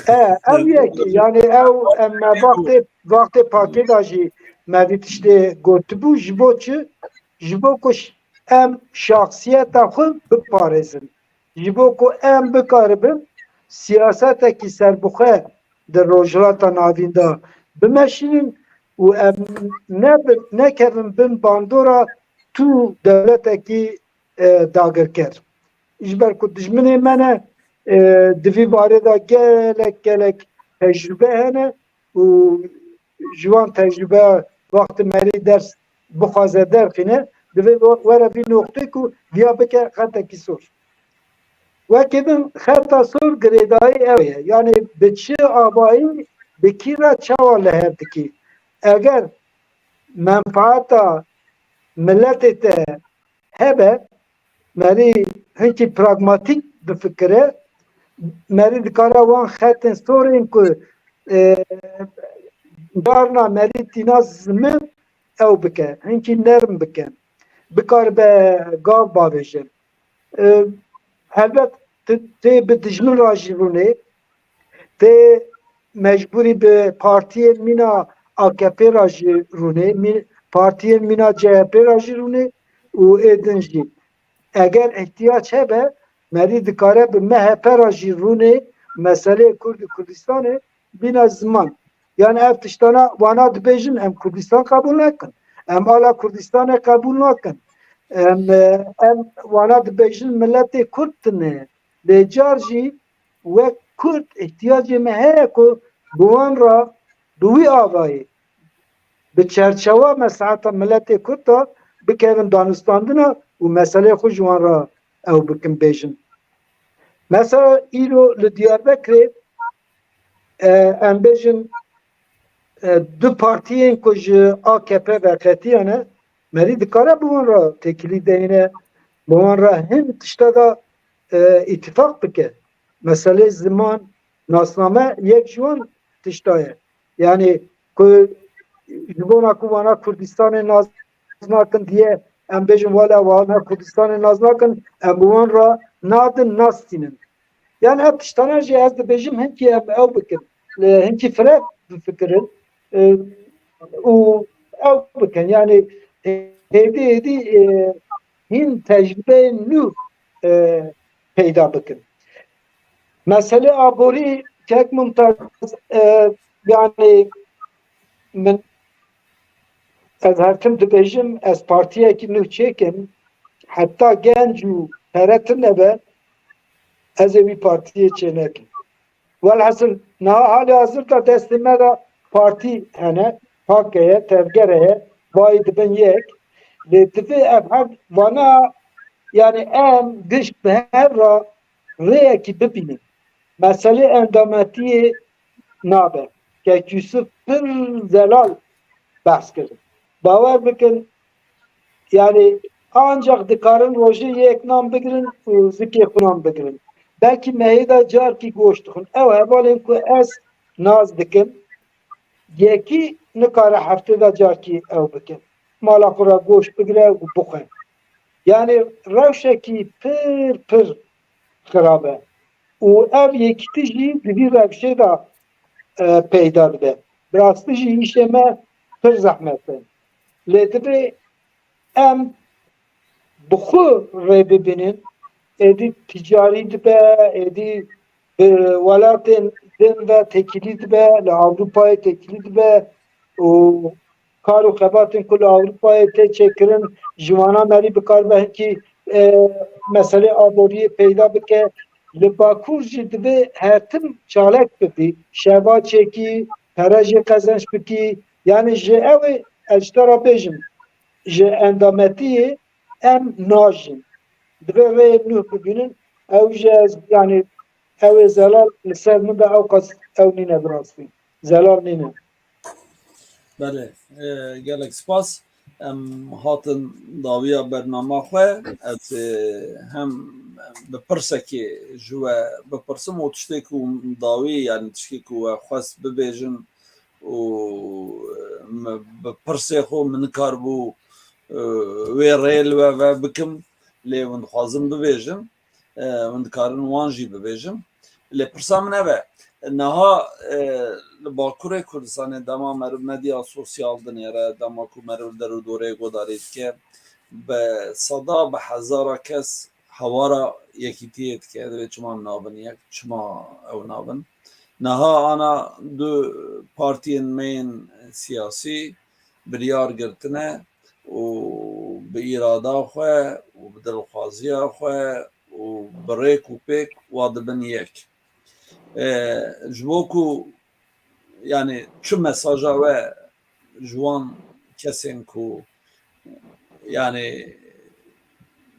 E, ev yek, yanî ew, em, me vaxtê, vaxtê partiyê de jî me vî tiştê gotibû, ji bo çi? Ji bo ku ş-, em şaxsiyeta xwe biparêzin. Ji bo ku em bikaribin siyasetekî serbixwe di Rojhilata Navîn de bimeşînin û em nebin, nekevin bin bandora tu dewletekî, e, dagirker. Ji ber ku dijminê me ne, e, di vî barê de gelek, gelek tecrûbe hene û ji wan tecrûbeya wextê merî ders bixwaze derxîne, divê we-, were vî noqtê ku viya bike xetekî sor. Wekî din xeta sor girêdayî ew ye. Yanî bi çi avayî, bi kî re çawa li hev dikî? Eger menfaeta miletê te hebe, merî hinkî pragmatîk bifikire, merî dikare wan xetên sorên ku, e, carna merî tîna zimin ew bike, hinkî nerm bike, bikaribe gav bavêje. E, helbet tu tê bi dijmin re jî rûnê, tê mecbûrî bi partiyên mîna A K P re jî rûnê, mî-, partiyên mîna C H P re jî rûnê û ê din jî. Eger ihtiyac hebe, merî dikare bi M H P re jî rûnê, meseleyê Kurd û Kurdistanê bîne ziman. Yanî ev tiştana wana dibêjin, em Kurdistan qebûl nakin. Em ala Kurdistanê qebûl nakin. Em, e, em wana dibêjin miletê Kurd tune. Lê car jî wek Kurd ihtiyacê me heye ku bi wan re bi wî avayî, bi çerçewa mesleheta miletê Kurd de bikevin danûstandina û meseleyê xwe ji wan re ew bikin bêjin. Mesela îro li Diyarbekirê, e, em bêjin, e, du partiyên ku ji A K P veqetiyane, merî dikare bi wan re têkilî deyne, bi wan re hin tişta de, e, îtîfaq bike. Meselê ziman, nasname yek ji wan tişta ye. Yanî ku ji bona ku wana Kurdistanê nas nakin diye, em bêjin wele wana Kurdistanê nas nakin, em bi wan re nadin, nastînin. Yanî ev tiştana jî ez dibêjim hinkî em ew bikin. Li hinkî fireh bifikirin, e, û ew bikin. Yanî, e, hêdî hêdî, e, hîn tecrûbeyên nû, e, peyda bikin. Meselê aborî kek Mumtaz, e, yanî min, ez her tim dibêjim, ez partiyekî nû çêkim, heta genc û pere tune be, ez ê wî partiyê çênekim. Welhasil, niha halê hazir de destê me de partî hene, P A K heye, Tevger heye, bayê dibin yek. Lê divê ev her vana, yani em giş bi hev re rêyekî bibînin. Meselê endametiyê nabe. Kek Yusuf pir zelal behs kirin. Bawer bikin, yani ancak dikarin rojê yek nan bigirin û zikê xwe nan bigirin. Belkî mehê de carkî goş dixwin. Ew hevalên ku ez nas dikim, yekî nikare heftê de carkî ew bikin. Mala xwe re goş bigire û bixwe. Yani rewşekî pir pir xirab e. Û ev yekîtî jî di vî rewşê de, e, peyda dibe. Bi rastî jî îşê me pir zehmet e. Lê divê em bi xwe rê bibînin. Êdî ticarî dibe, êdî bi welatên din ve têkilî dibe, li Ewropayê têkilî dibe û kar û xebatên ku li Ewropayê tê çêkirin, ji wana merî bikaribe hinkî, e, meselê aboriyê peyda bike. Li Bakur jî divê her tim çalek bibî, şeva çêkî, pere jê qezenç bikî. Yani ji ew ê, ez ji te re bêjim, ji endametiyê em najin. Divê rêyê nû bibînin. Ew jî ez, yani ew ê zelal li ser min de ew qas ew nîne bi rastî. Zelal nîne. Belê, e, gelek spas. Em hatin dawiya bernama xwe. Ez, e, hem bi pirsekê ji we bipirsim û tiştê ku dawî, yani tiştê ku we xwest bibêjin û, e, min bi pirsê xwe min nikaribû, e, wê rê li we ve bikim, lê hûn dixwazin bibêjin. E, hûn dikarin wan jî bibêjin. Lê pirsa min ev e. Niha, e, li Bakurê Kurdistanê dema meriv medya sosyal dinêre, dema ku meriv li der û dorê guhdarî dike, bi seda, bi hezara kes hewara yekîtiyê dike. Divê çima em nabin yek, çima ew nabin? Niha ana du partiyên me yên siyasî biryar girtine û bi îrada xwe û bi dilxwaziya xwe û bi rêk û pêk wa dibin yek. E, ji bo ku, yani, çi mesaja we ji wan kesên ku, yani,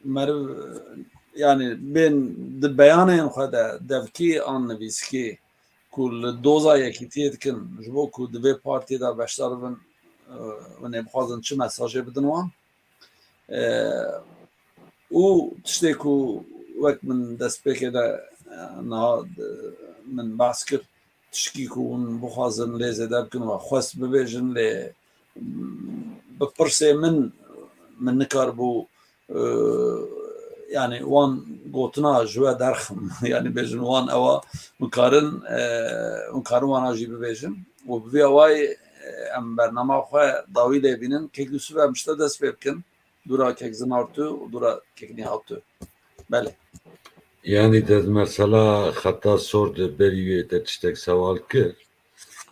meriv, yani, bên di beyanên xwe de devkî an nivîskî ku li doza yekîtiyê dikin, ji bo ku di vê partiyê de beşdar bin, e, hûn ê bixwazin çi mesajê bidin wan? E, û tiştê ku wek min destpêkê de, e, niha, e, min behs kir, tişkî ku hûn bixwazin lê zêde bikin, we xwest bibêjin, lê, mm, bi pirsê min, min nikaribû, e, yani wan gotina ji we derxim. Yani bêjin wan ewa hûn karin, e, hûn karin wana jî bibêjin. Û bi vî awayî, e, em bernama xwe dawî lê bînin. Kek Yusuf, em ji te dest pê bikin. Dûra kek Zinar tu û dûra kek Nîhat tu. Belê. Yani de mesela xeta sor de berî wê te tiştek sewal kir.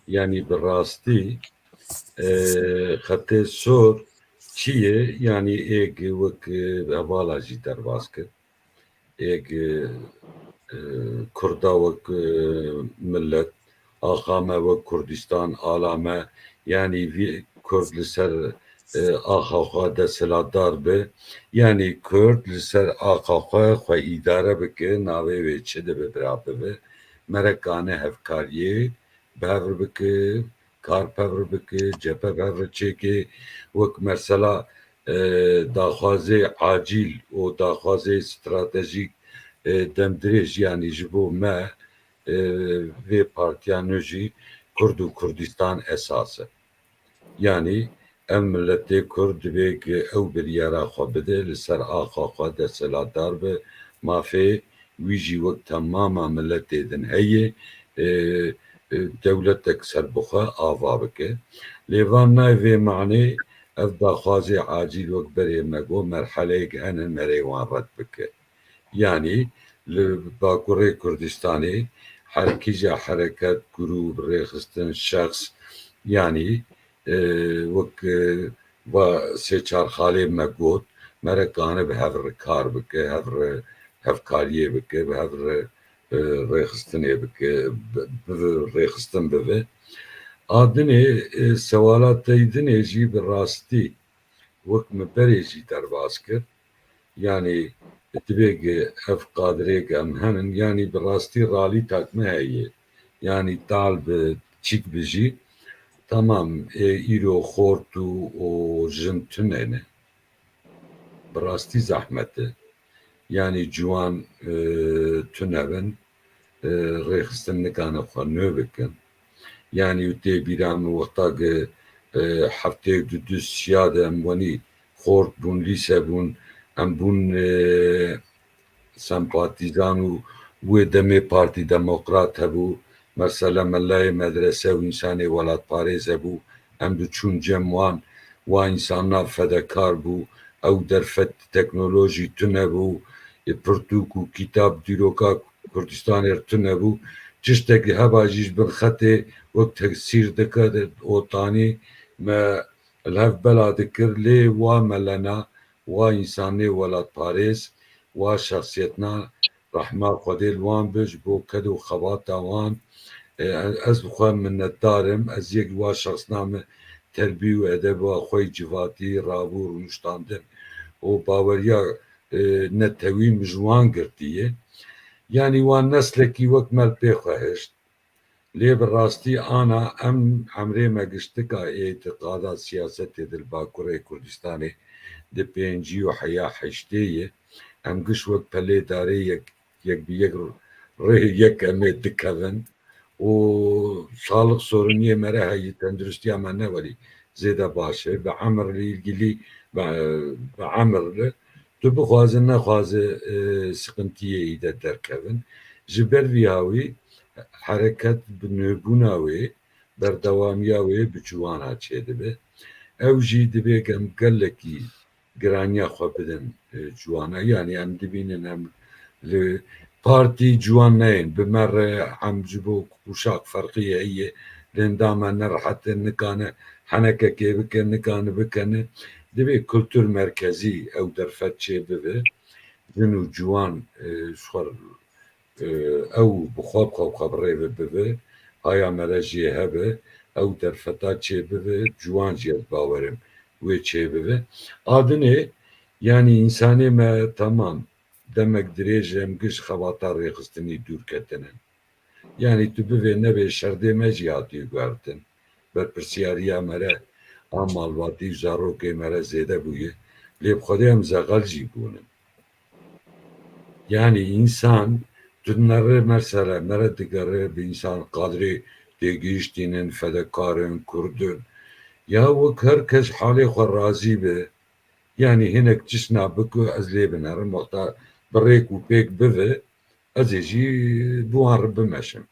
Yani bi rastî, e, xetê sor çi ye? Yani êg wek, e, hevala jî derbas kir. Êg, e, e, Kurda wek, e, millet, axa me wek Kurdistan, ala me, yanî vî Kurd li ser, e, axa xwe desthilatdar be, yanî Kurd li ser axa xwe, xwe îdare bike, navê wê çi dibe bira bibe, mere kane hevkariyê, bi hev re bike, kar bi hev re bike, cephe bi hev re çêke, wek mesela, e, daxwazê acîl û daxwazê stratejîk, e, demdirêj, yanî ji bo me, e, vê partiya nû jî Kurd û Kurdistan esas e. Yanî ev miletê Kurd divê ku ew biryara xwe bide, li ser axa xwe desthilatdar be, mafê wî jî wek temama miletê din heye, e, e, dewletek serbixwe ava bike. Lê van nayê vê manê ev daxwazê acîl wek berê me got merheleyek hene merê wan red bike. Yanî li Bakurê Kurdistanê her kîja hereket, grûp, rêxistin, şexs, yanî, e, wek, e, va sê çar xalê me got, mere kane bi hev re kar bike, hev re hevkariyê bike, bi hev re, e, rêxistinê bike, bi, bi rêxistin bibe. A dinê, e, sewala te yî dinê jî bi rastî wek min berê jî derbas kir. Yanî divê ev qadirê em henin, yanî bi rastî realîtak me heye. Yanî tal bi çîk bi jî, tamam, e, îro xort û, û jin tune ne. Bi rastî zehmet e. Yanî ciwan, e, tune bin, e, rêxistin nikane xwe nû bikin. Yanî û tê bîra min wexta ki, e, heftê du du siya de em wenî xort bûn, lîse bûn, em bûn, e, sempatîzan û wê demê Partî Demokrat hebû, mesela melayê medrese û însanê welatparêz hebû, em diçûn cem wan, wa însanna fedekar bû, ew derfet teknolojî tune bû, e, pirtûk û kîtab dîroka Kurdistanê tune bû, tiştekî heba jî ji bin xetê wek tesîr dike, otanî me li hev bela dikir, lê wa melena, wa însanê welatparêz, wa şexsiyetna rehma Xwedê li wan bi, ji bo ked û xebata wan, e, ez bi xwe minnetdar im. Ez yek wa şexsna min terbî û edeba xwe yî civatî rabû rûniştandin û baweriya, e, netewî min ji wan girtiye. Yanî wan neslekî wek me li pê xwe hişt. Lê bi rastî ana em emrê me giştika êtiqada siyasetê di li Bakurê Kurdistanê di pêncî û heya heştê ye. Em giş wek pelê darê yek, yek bi yek rê yek em ê dikevin û sağlık soruniyê me re heye, tenduristiya me ne welî zêde baş e. Bi emir li ilgilî, bi, bi emir li Tu bixwaze nexwaze, e, siqintiyê î de derkevin. Ji ber vî hawî hereket bi nûbûna wê, berdewamiya wê bi ciwana çêdibe. Ew jî divê em gelekî giraniya xwe bidin, e, ciwana. Yanî em dibînin em li partî ciwan neyên. Bi me re em ji bo uşak ferqî heye. Lê henda me nerehet in, nikane henekekê bikin, nikane bikene. Divê kultur merkezî ew derfet çê bibe. Jin û ciwan, e, ji xwe, e, ew bi xwe bi xwe bi xwe bi rê ve bibe. Haya me re jê hebe. Ew derfeta çê bibe. Ciwan jî ez bawer im wê çê bibe. A dinê, yanî însanê me temam demek dirêj em giş xebata rêxistinî dûr ketine. Yanî tu bivê nebê şerdê me jî hatiye guhertin. Berpirsiyariya me re a malbatî û zarokê me re zêde bûye. Lê bi Xwedê em zeqel jî bûnin. Yanî însan tu nere mesela me re digere bi însan qadrê têgihiştînin, fedekarin, kurdin. Ya wek her kes halê xwe razî be. Yanî hinek tiştna biko ez lê binerim, wexta bi rêk û pêk bive, ez ê jî bi wan re bimeşim.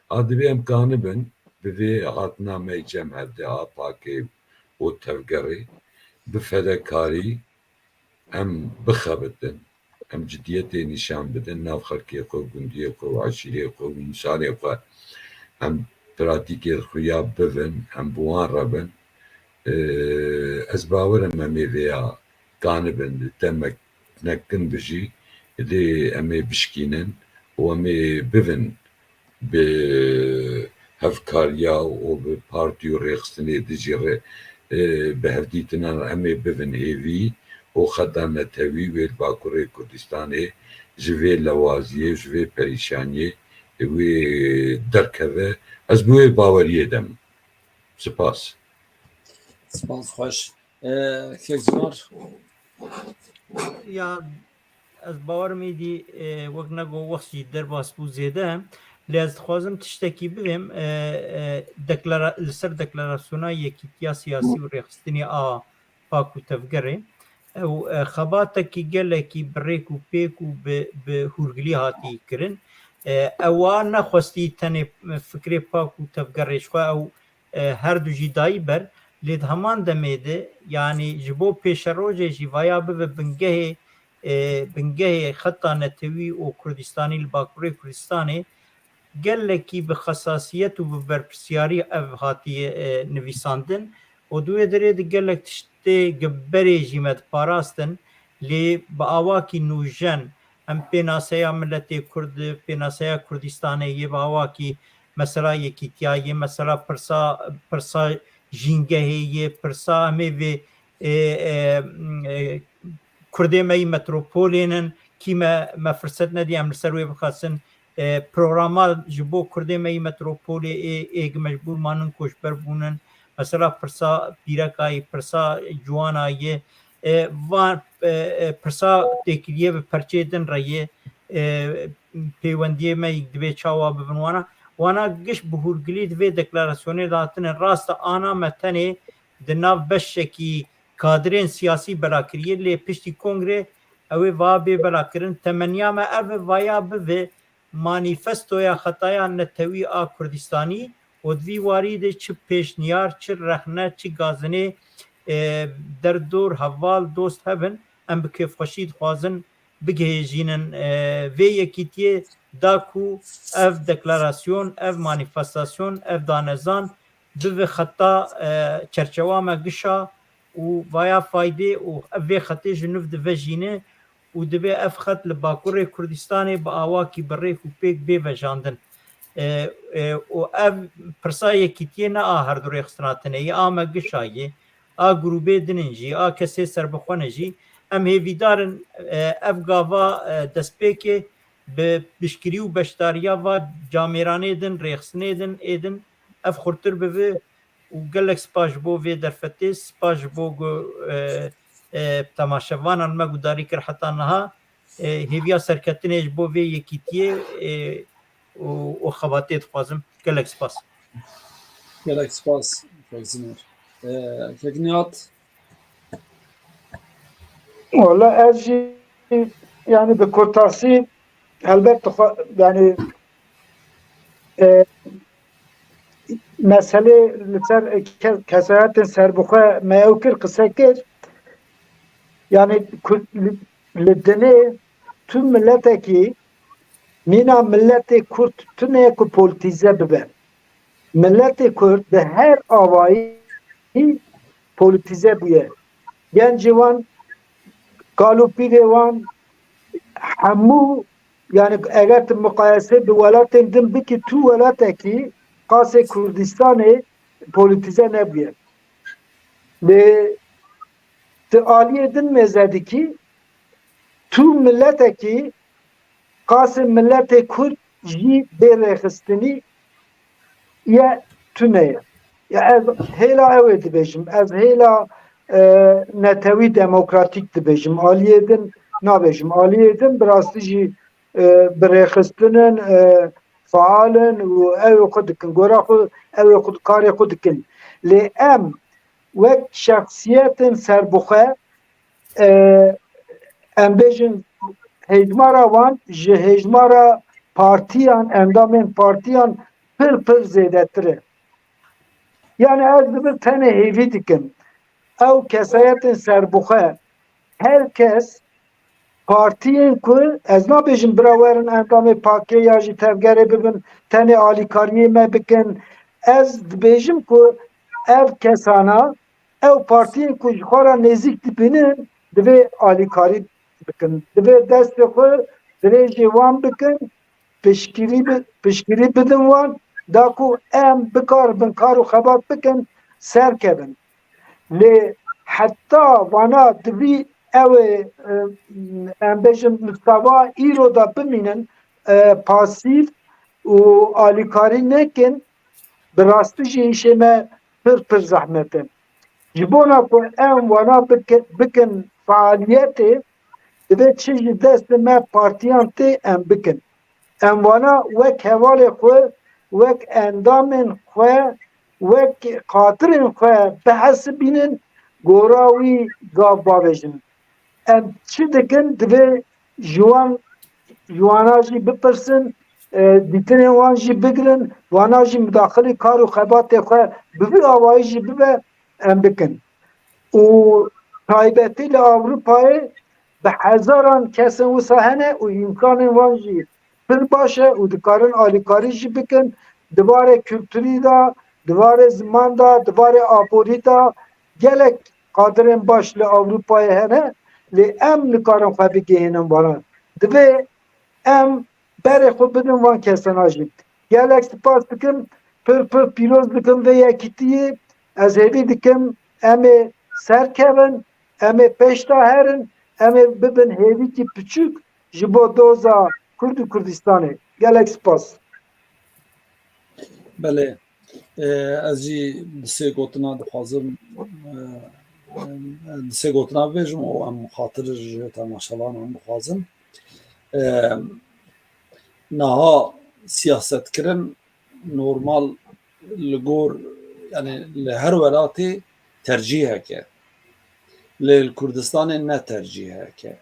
A divê em kanibin, bi vê hatina me cem hevdê a pakê û tevgerê, bi fedekarî em bixebitin, em cidiyetê nîşan bidin, nav xelkê xwe, gundiyê xwe û eşîrê xwe û însanê xwe em pratîkê xuya bivin, em bi wan re bin. Ee, ez bawer im em ê vêya kanibin, demek nekin bijî, lê em ê bişkînin û em ê bivin bi hevkariya û bi partî û rêxistinê dijî re, e, bi hevdîtinan em ê bivin hêvî û xeta netewî wê li Bakurê Kurdistanê ji vê lewaziyê, ji vê perîşaniyê wê derkeve. Ez bi wê baweriyê de me. Spas. Spas xweş. E, Kek Zinar. Ya, ez bawer im êdî, e, wek Nego wext jî derbas bû zêde. Lê ez dixwazim tiştekî bivêm, e, e, deklara-, li ser deklarasyona Yekîtiya Siyasî û Rêxistinê a Pak û Tevgerê. Ew, e, xebatekî gelekî bi rêk û pêk û bi, bi hûrgilî hatî kirin. E, ewa nexwestî tenê fikrê Pak û Tevgerê ji xwe ew e, her du jî dayî ber, lê di heman demê de, yanî ji bo pêşerojê jî vaya bibe bingehê, e, bingehê xeta netewî û Kurdistanî li Bakurê Kurdistanê gelekî bi xesasiyet û bi berpirsiyarî ev hatiye, e, nivîsandin û di wê derê de gelek tiştê gi berê jî me diparastin, lê bi awakî nûjen em pênaseya miletê Kurd, pênaseya Kurdistanê yê bi awakî mesela yekîtiya yê, mesela pirsa, pirsa jîngehê yê, pirsa em ê vê, e, e, e, Kurdê me yî metropolê nin, kî me, me firset nedî em li ser wê bixasin. E, programa ji bo Kurdê me yî metropolê ê, ê gi mecbûr manin koçber bûnin. Mesela pirsa pîreka yî, pirsa ciwana yê, e, van, e, e, pirsa têkiliyê bi perçê din re yê, e, pêwendiyê me yî divê çawa bibin wana. Wana giş bi hûrgilî di vê deklarasyonê de hatine. Rast e, ana me tenê di nav beşekî kadirên siyasî bela kiriye, lê piştî kongrê ew ê va bê bela kirin. Temeniya me ev e, vaya bibe manîfestoya xetaya netewî a Kurdistanî û di vî warî de çi pêşniyar, çi rexne, çi gazinê, e, derdor, heval, dost hebin, em bi kêfxweşî dixwazin bigihêjînin, e, vê yekîtiyê da ku ev deklarasyon, ev manîfestasyon, ev danezan bibe xeta, e, çerçewa me gişa û vaya faydê û ev vê xetê ji nû divejîne û divê ev xet li Bakurê Kurdistanê bi awakî bi rêk û pêk bê vejandin. E, e, û ev pirsa yekîtiyê ne a her du rêxistina tune ye, a me gişa ye, a grûbê din in jî, a kesê serbixwe ne jî. Em hêvîdar in, e, ev gava, e, destpêkê bi piştgirî û beşdariya va camêranê din, rêxistinê din, ê din ev xurtir bibe û gelek spas ji bo vê derfetê, spas ji bo ku, e, e, temaşevanan me gudarî kir heta niha. E, hêviya serketinê ji bo vê yekîtiyê, e, û, û xebatê dixwazim. Gelek spas. Gelek spas, Kek Zinar. E, Kek Nihat? Wala ez jî, yani, bi kurtasî, helbet dixwa-, yani, e, meselê li ser ke-, kesayetên serbixwe me ew kir, qise kir. Yani, Kurd, li, li dinê tu miletekî, mîna miletê Kurd tune ku politize bibe. Miletê Kurd bi her awayî politize bûye. Gencê wan, kal û pîrê wan, hemû, yani, eger tu miqayese bi welatên din bikî, tu welatekî qasê Kurdistanê politize nebûye. Lê tu aliyê din mêze dikî, tu miletekî qasê miletê Kurd jî bê rêxistinî ye tune ye. Ya ez hêla ew ê dibêjim, ez hêla, e, netewî demokratîk dibêjim. Aliyê din nabêjim. Aliyê din bi rastî jî, e, bi rêxistin in, e, faal in û ew ê xwe dikin. Gora xwe, ew ê xwe, karê xwe dikin. Lê em wek şexsiyetên serbixwe, e, em bêjin hejmara wan ji hejmara partiyan, endamên partiyan pir pir zêdetir e. Yani ez dibir tenê hêvî dikim. Ew kesayetên serbixwe, her kes partiyên ku, ez nabêjim bira werin endamê pakê ya jî tevgerê bibin, tenê alîkariyê me bikin. Ez dibêjim ku ev kesana, ew partiyên ku ji xwe re nêzîk dibînin, divê alîkarî bikin. Divê destê xwe dirêjê wan bikin, piştgirî bi-, piştgirî bidin wan, da ku em bikaribin kar û xebat bikin, serkevin. Lê heta vana divî ew ê, e, em bêjin, mistawa îro de bimînin, e, pasîf û alîkarî nekin, bi rastî jî îşê me pir pir zehmet e. Ji bona ku em wana bike-, bikin faaliyetê, divê çi ji destê me partiyan tê em bikin. Em wana wek hevalê xwe, wek endamên xwe, wek qadirên xwe bihesibînin, gora wî gav bavêjin. Em çi dikin, divê ji wan, ji wana jî bipirsin, e, dîtinên wan jî bigirin, wana jî mudaxilî kar û xebatê xwe bi vî awayî jî bibe, em bikin. Û taybetî li Ewropayê bi hezaran kesên wisa hene û îmkanên wan jî pir baş e û dikarin alîkarî jî bikin. Di warê kulturî de, di warê ziman de, di warê aborî de gelek qadirên baş li Ewropayê hene, lê em nikarin xwe bigihînin vana. Divê em berê xwe bidin van kesana jî. Gelek spas dikim, pir pir pîroz dikim vê yekîtiyê. Ez hêvî dikim em ê serkevin, em ê pêşta herin, em ê bibin hêvîkî piçûk ji bo doza Kurd û Kurdistanê. Gelek spas. Belê. Ee, ez jî di sê gotina dixwazim, ee, di sê gotina bibêjim û em xatir ji temaşevanan bixwazim. Ee, niha siyasetkirin normal li gor, yani li her welatê tercîhek e. Lê li Kurdistanê ne tercîhek e.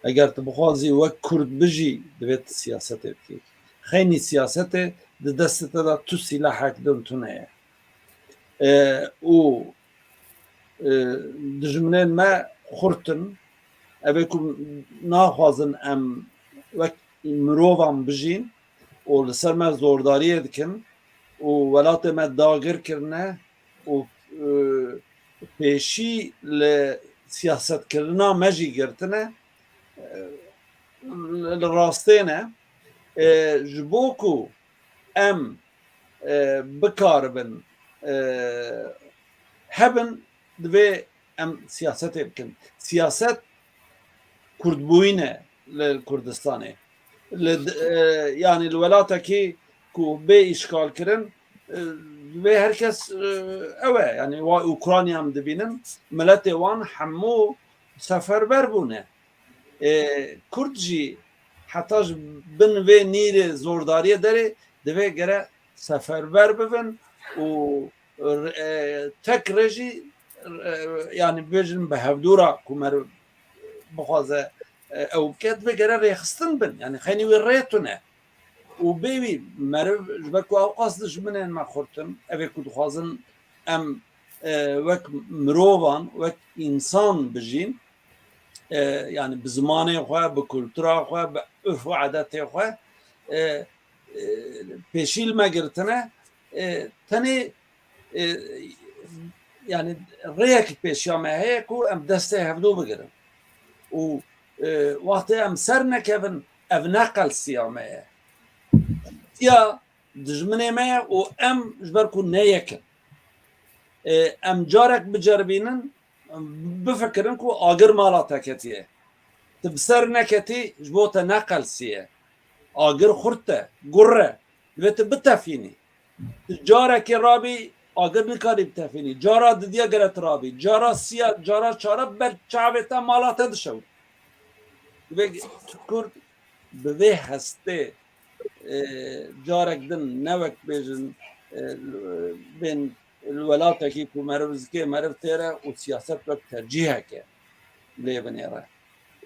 Eger tu bixwazî wek Kurd bijî, divê tu siyasetê bikî. Xeynî siyasetê di destê te de tu sîlahek din tune ye. E, û, e, dijminên me xurt in. Ev ê ku naxwazin em wek mirovan bijîn û li ser me zordariyê dikin û welatê me dagir kirine û, e, pêşî li siyasetkirina me jî girtine, e, li rastê ne. E, ji bo ku em, e, bikaribin, e, hebin, divê em siyasetê bikin. Siyaset kurdbûyîn e li Kurdistanê. Li, e, yani li welatekî ku bê îşgal kirin, e, divê her kes, e, ew e. Yani wa Ukrayna em dibînin, miletê wan hemû seferber bûne. E, Kurd jî heta ji bin vê nîrê zordariyê derê divê gere seferber bibin û, e, tek rê jî, e, yani bibêjin bi hevdû re ku meriv bixwaze, e, ew bike, divê gere rêxistin bin. Yani xeynî wê rê tune. Û bê wî meriv ji ber ku ewqas dijminên me xurt in, ev ê ku dixwazin em, e, wek mirovan, wek însan bijîn, e, yani bi zimanê xwe, bi kultura xwe, bi urf û edetê xwe, e, e, pêşî li me girtine, e, tenê, e, yani rêyek pêşiya me heye ku em destê hevdû bigirin. Û, e, wextê em ser nekevin, ev ne qelsiya me ye. Ya dijminê me ye û em ji ber ku ne yek in. E, em carek biceribînin, bifikirin ku agir mala te ketiye. Tu bi ser neketî, ji bo te ne qelsî ye. Agir xurt e, gur e. Divê tu bitefînî. Tu carekê rabî, agir nikarî bitefînî. Cara didiya gere tu rabî. Cara siya, cara çara ber çavê te mala te dişewit. Divê Kurd bi vê hestê, e, carek din ne wek bêjin, e, bên li welatekî ku meriv zikê meriv têre û siyaset wek tercîheke lê binêre.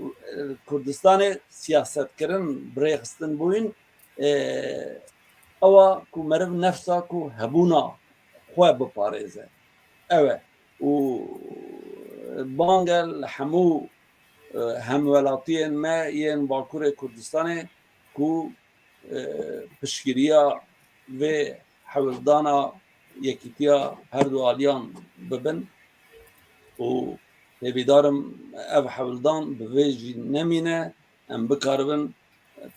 Û, e, Kurdistanê siyasetkirin, birêxistin bûyîn, e, ewa ku meriv nefsa ku hebûna xwe biparêze. Ew e. Û bang e li hemû, e, hemwelatiyên me yên Bakurê Kurdistanê ku, e, piştgiriya vê hewldana yekîtiya her du aliyan bibin û hêvîdar im ev hewldan bi vê jî nemîne, em bikaribin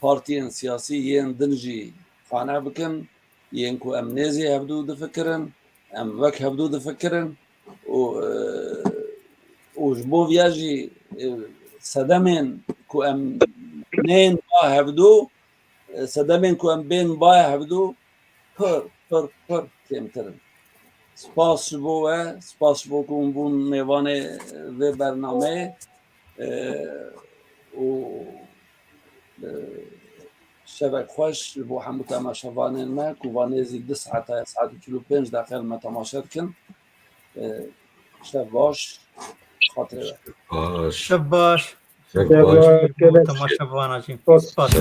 partiyên siyasî yên din jî qane bikin, yên ku em nêzî hevdû difikirin, em wek hevdû difikirin û, e, û ji bo viya jî, e, sedemên ku em nên ba hevdû, e, sedemên ku em bên ba hevdû pir, pir, pir kêmtir in. Spas ji bo we, spas ji bo ku hûn bûn mêvanê vê bernameyê, e, û, e, şevek xweş ji bo hemû temaşevanên me ku va nêzî du saeta ye, saet û çil û pênc deqe li me temaşe dikin. E, şev baş, xatirê we. Baş. Şev baş. Şev baş. Şev baş. Temaşevana jî. Spas. Spas.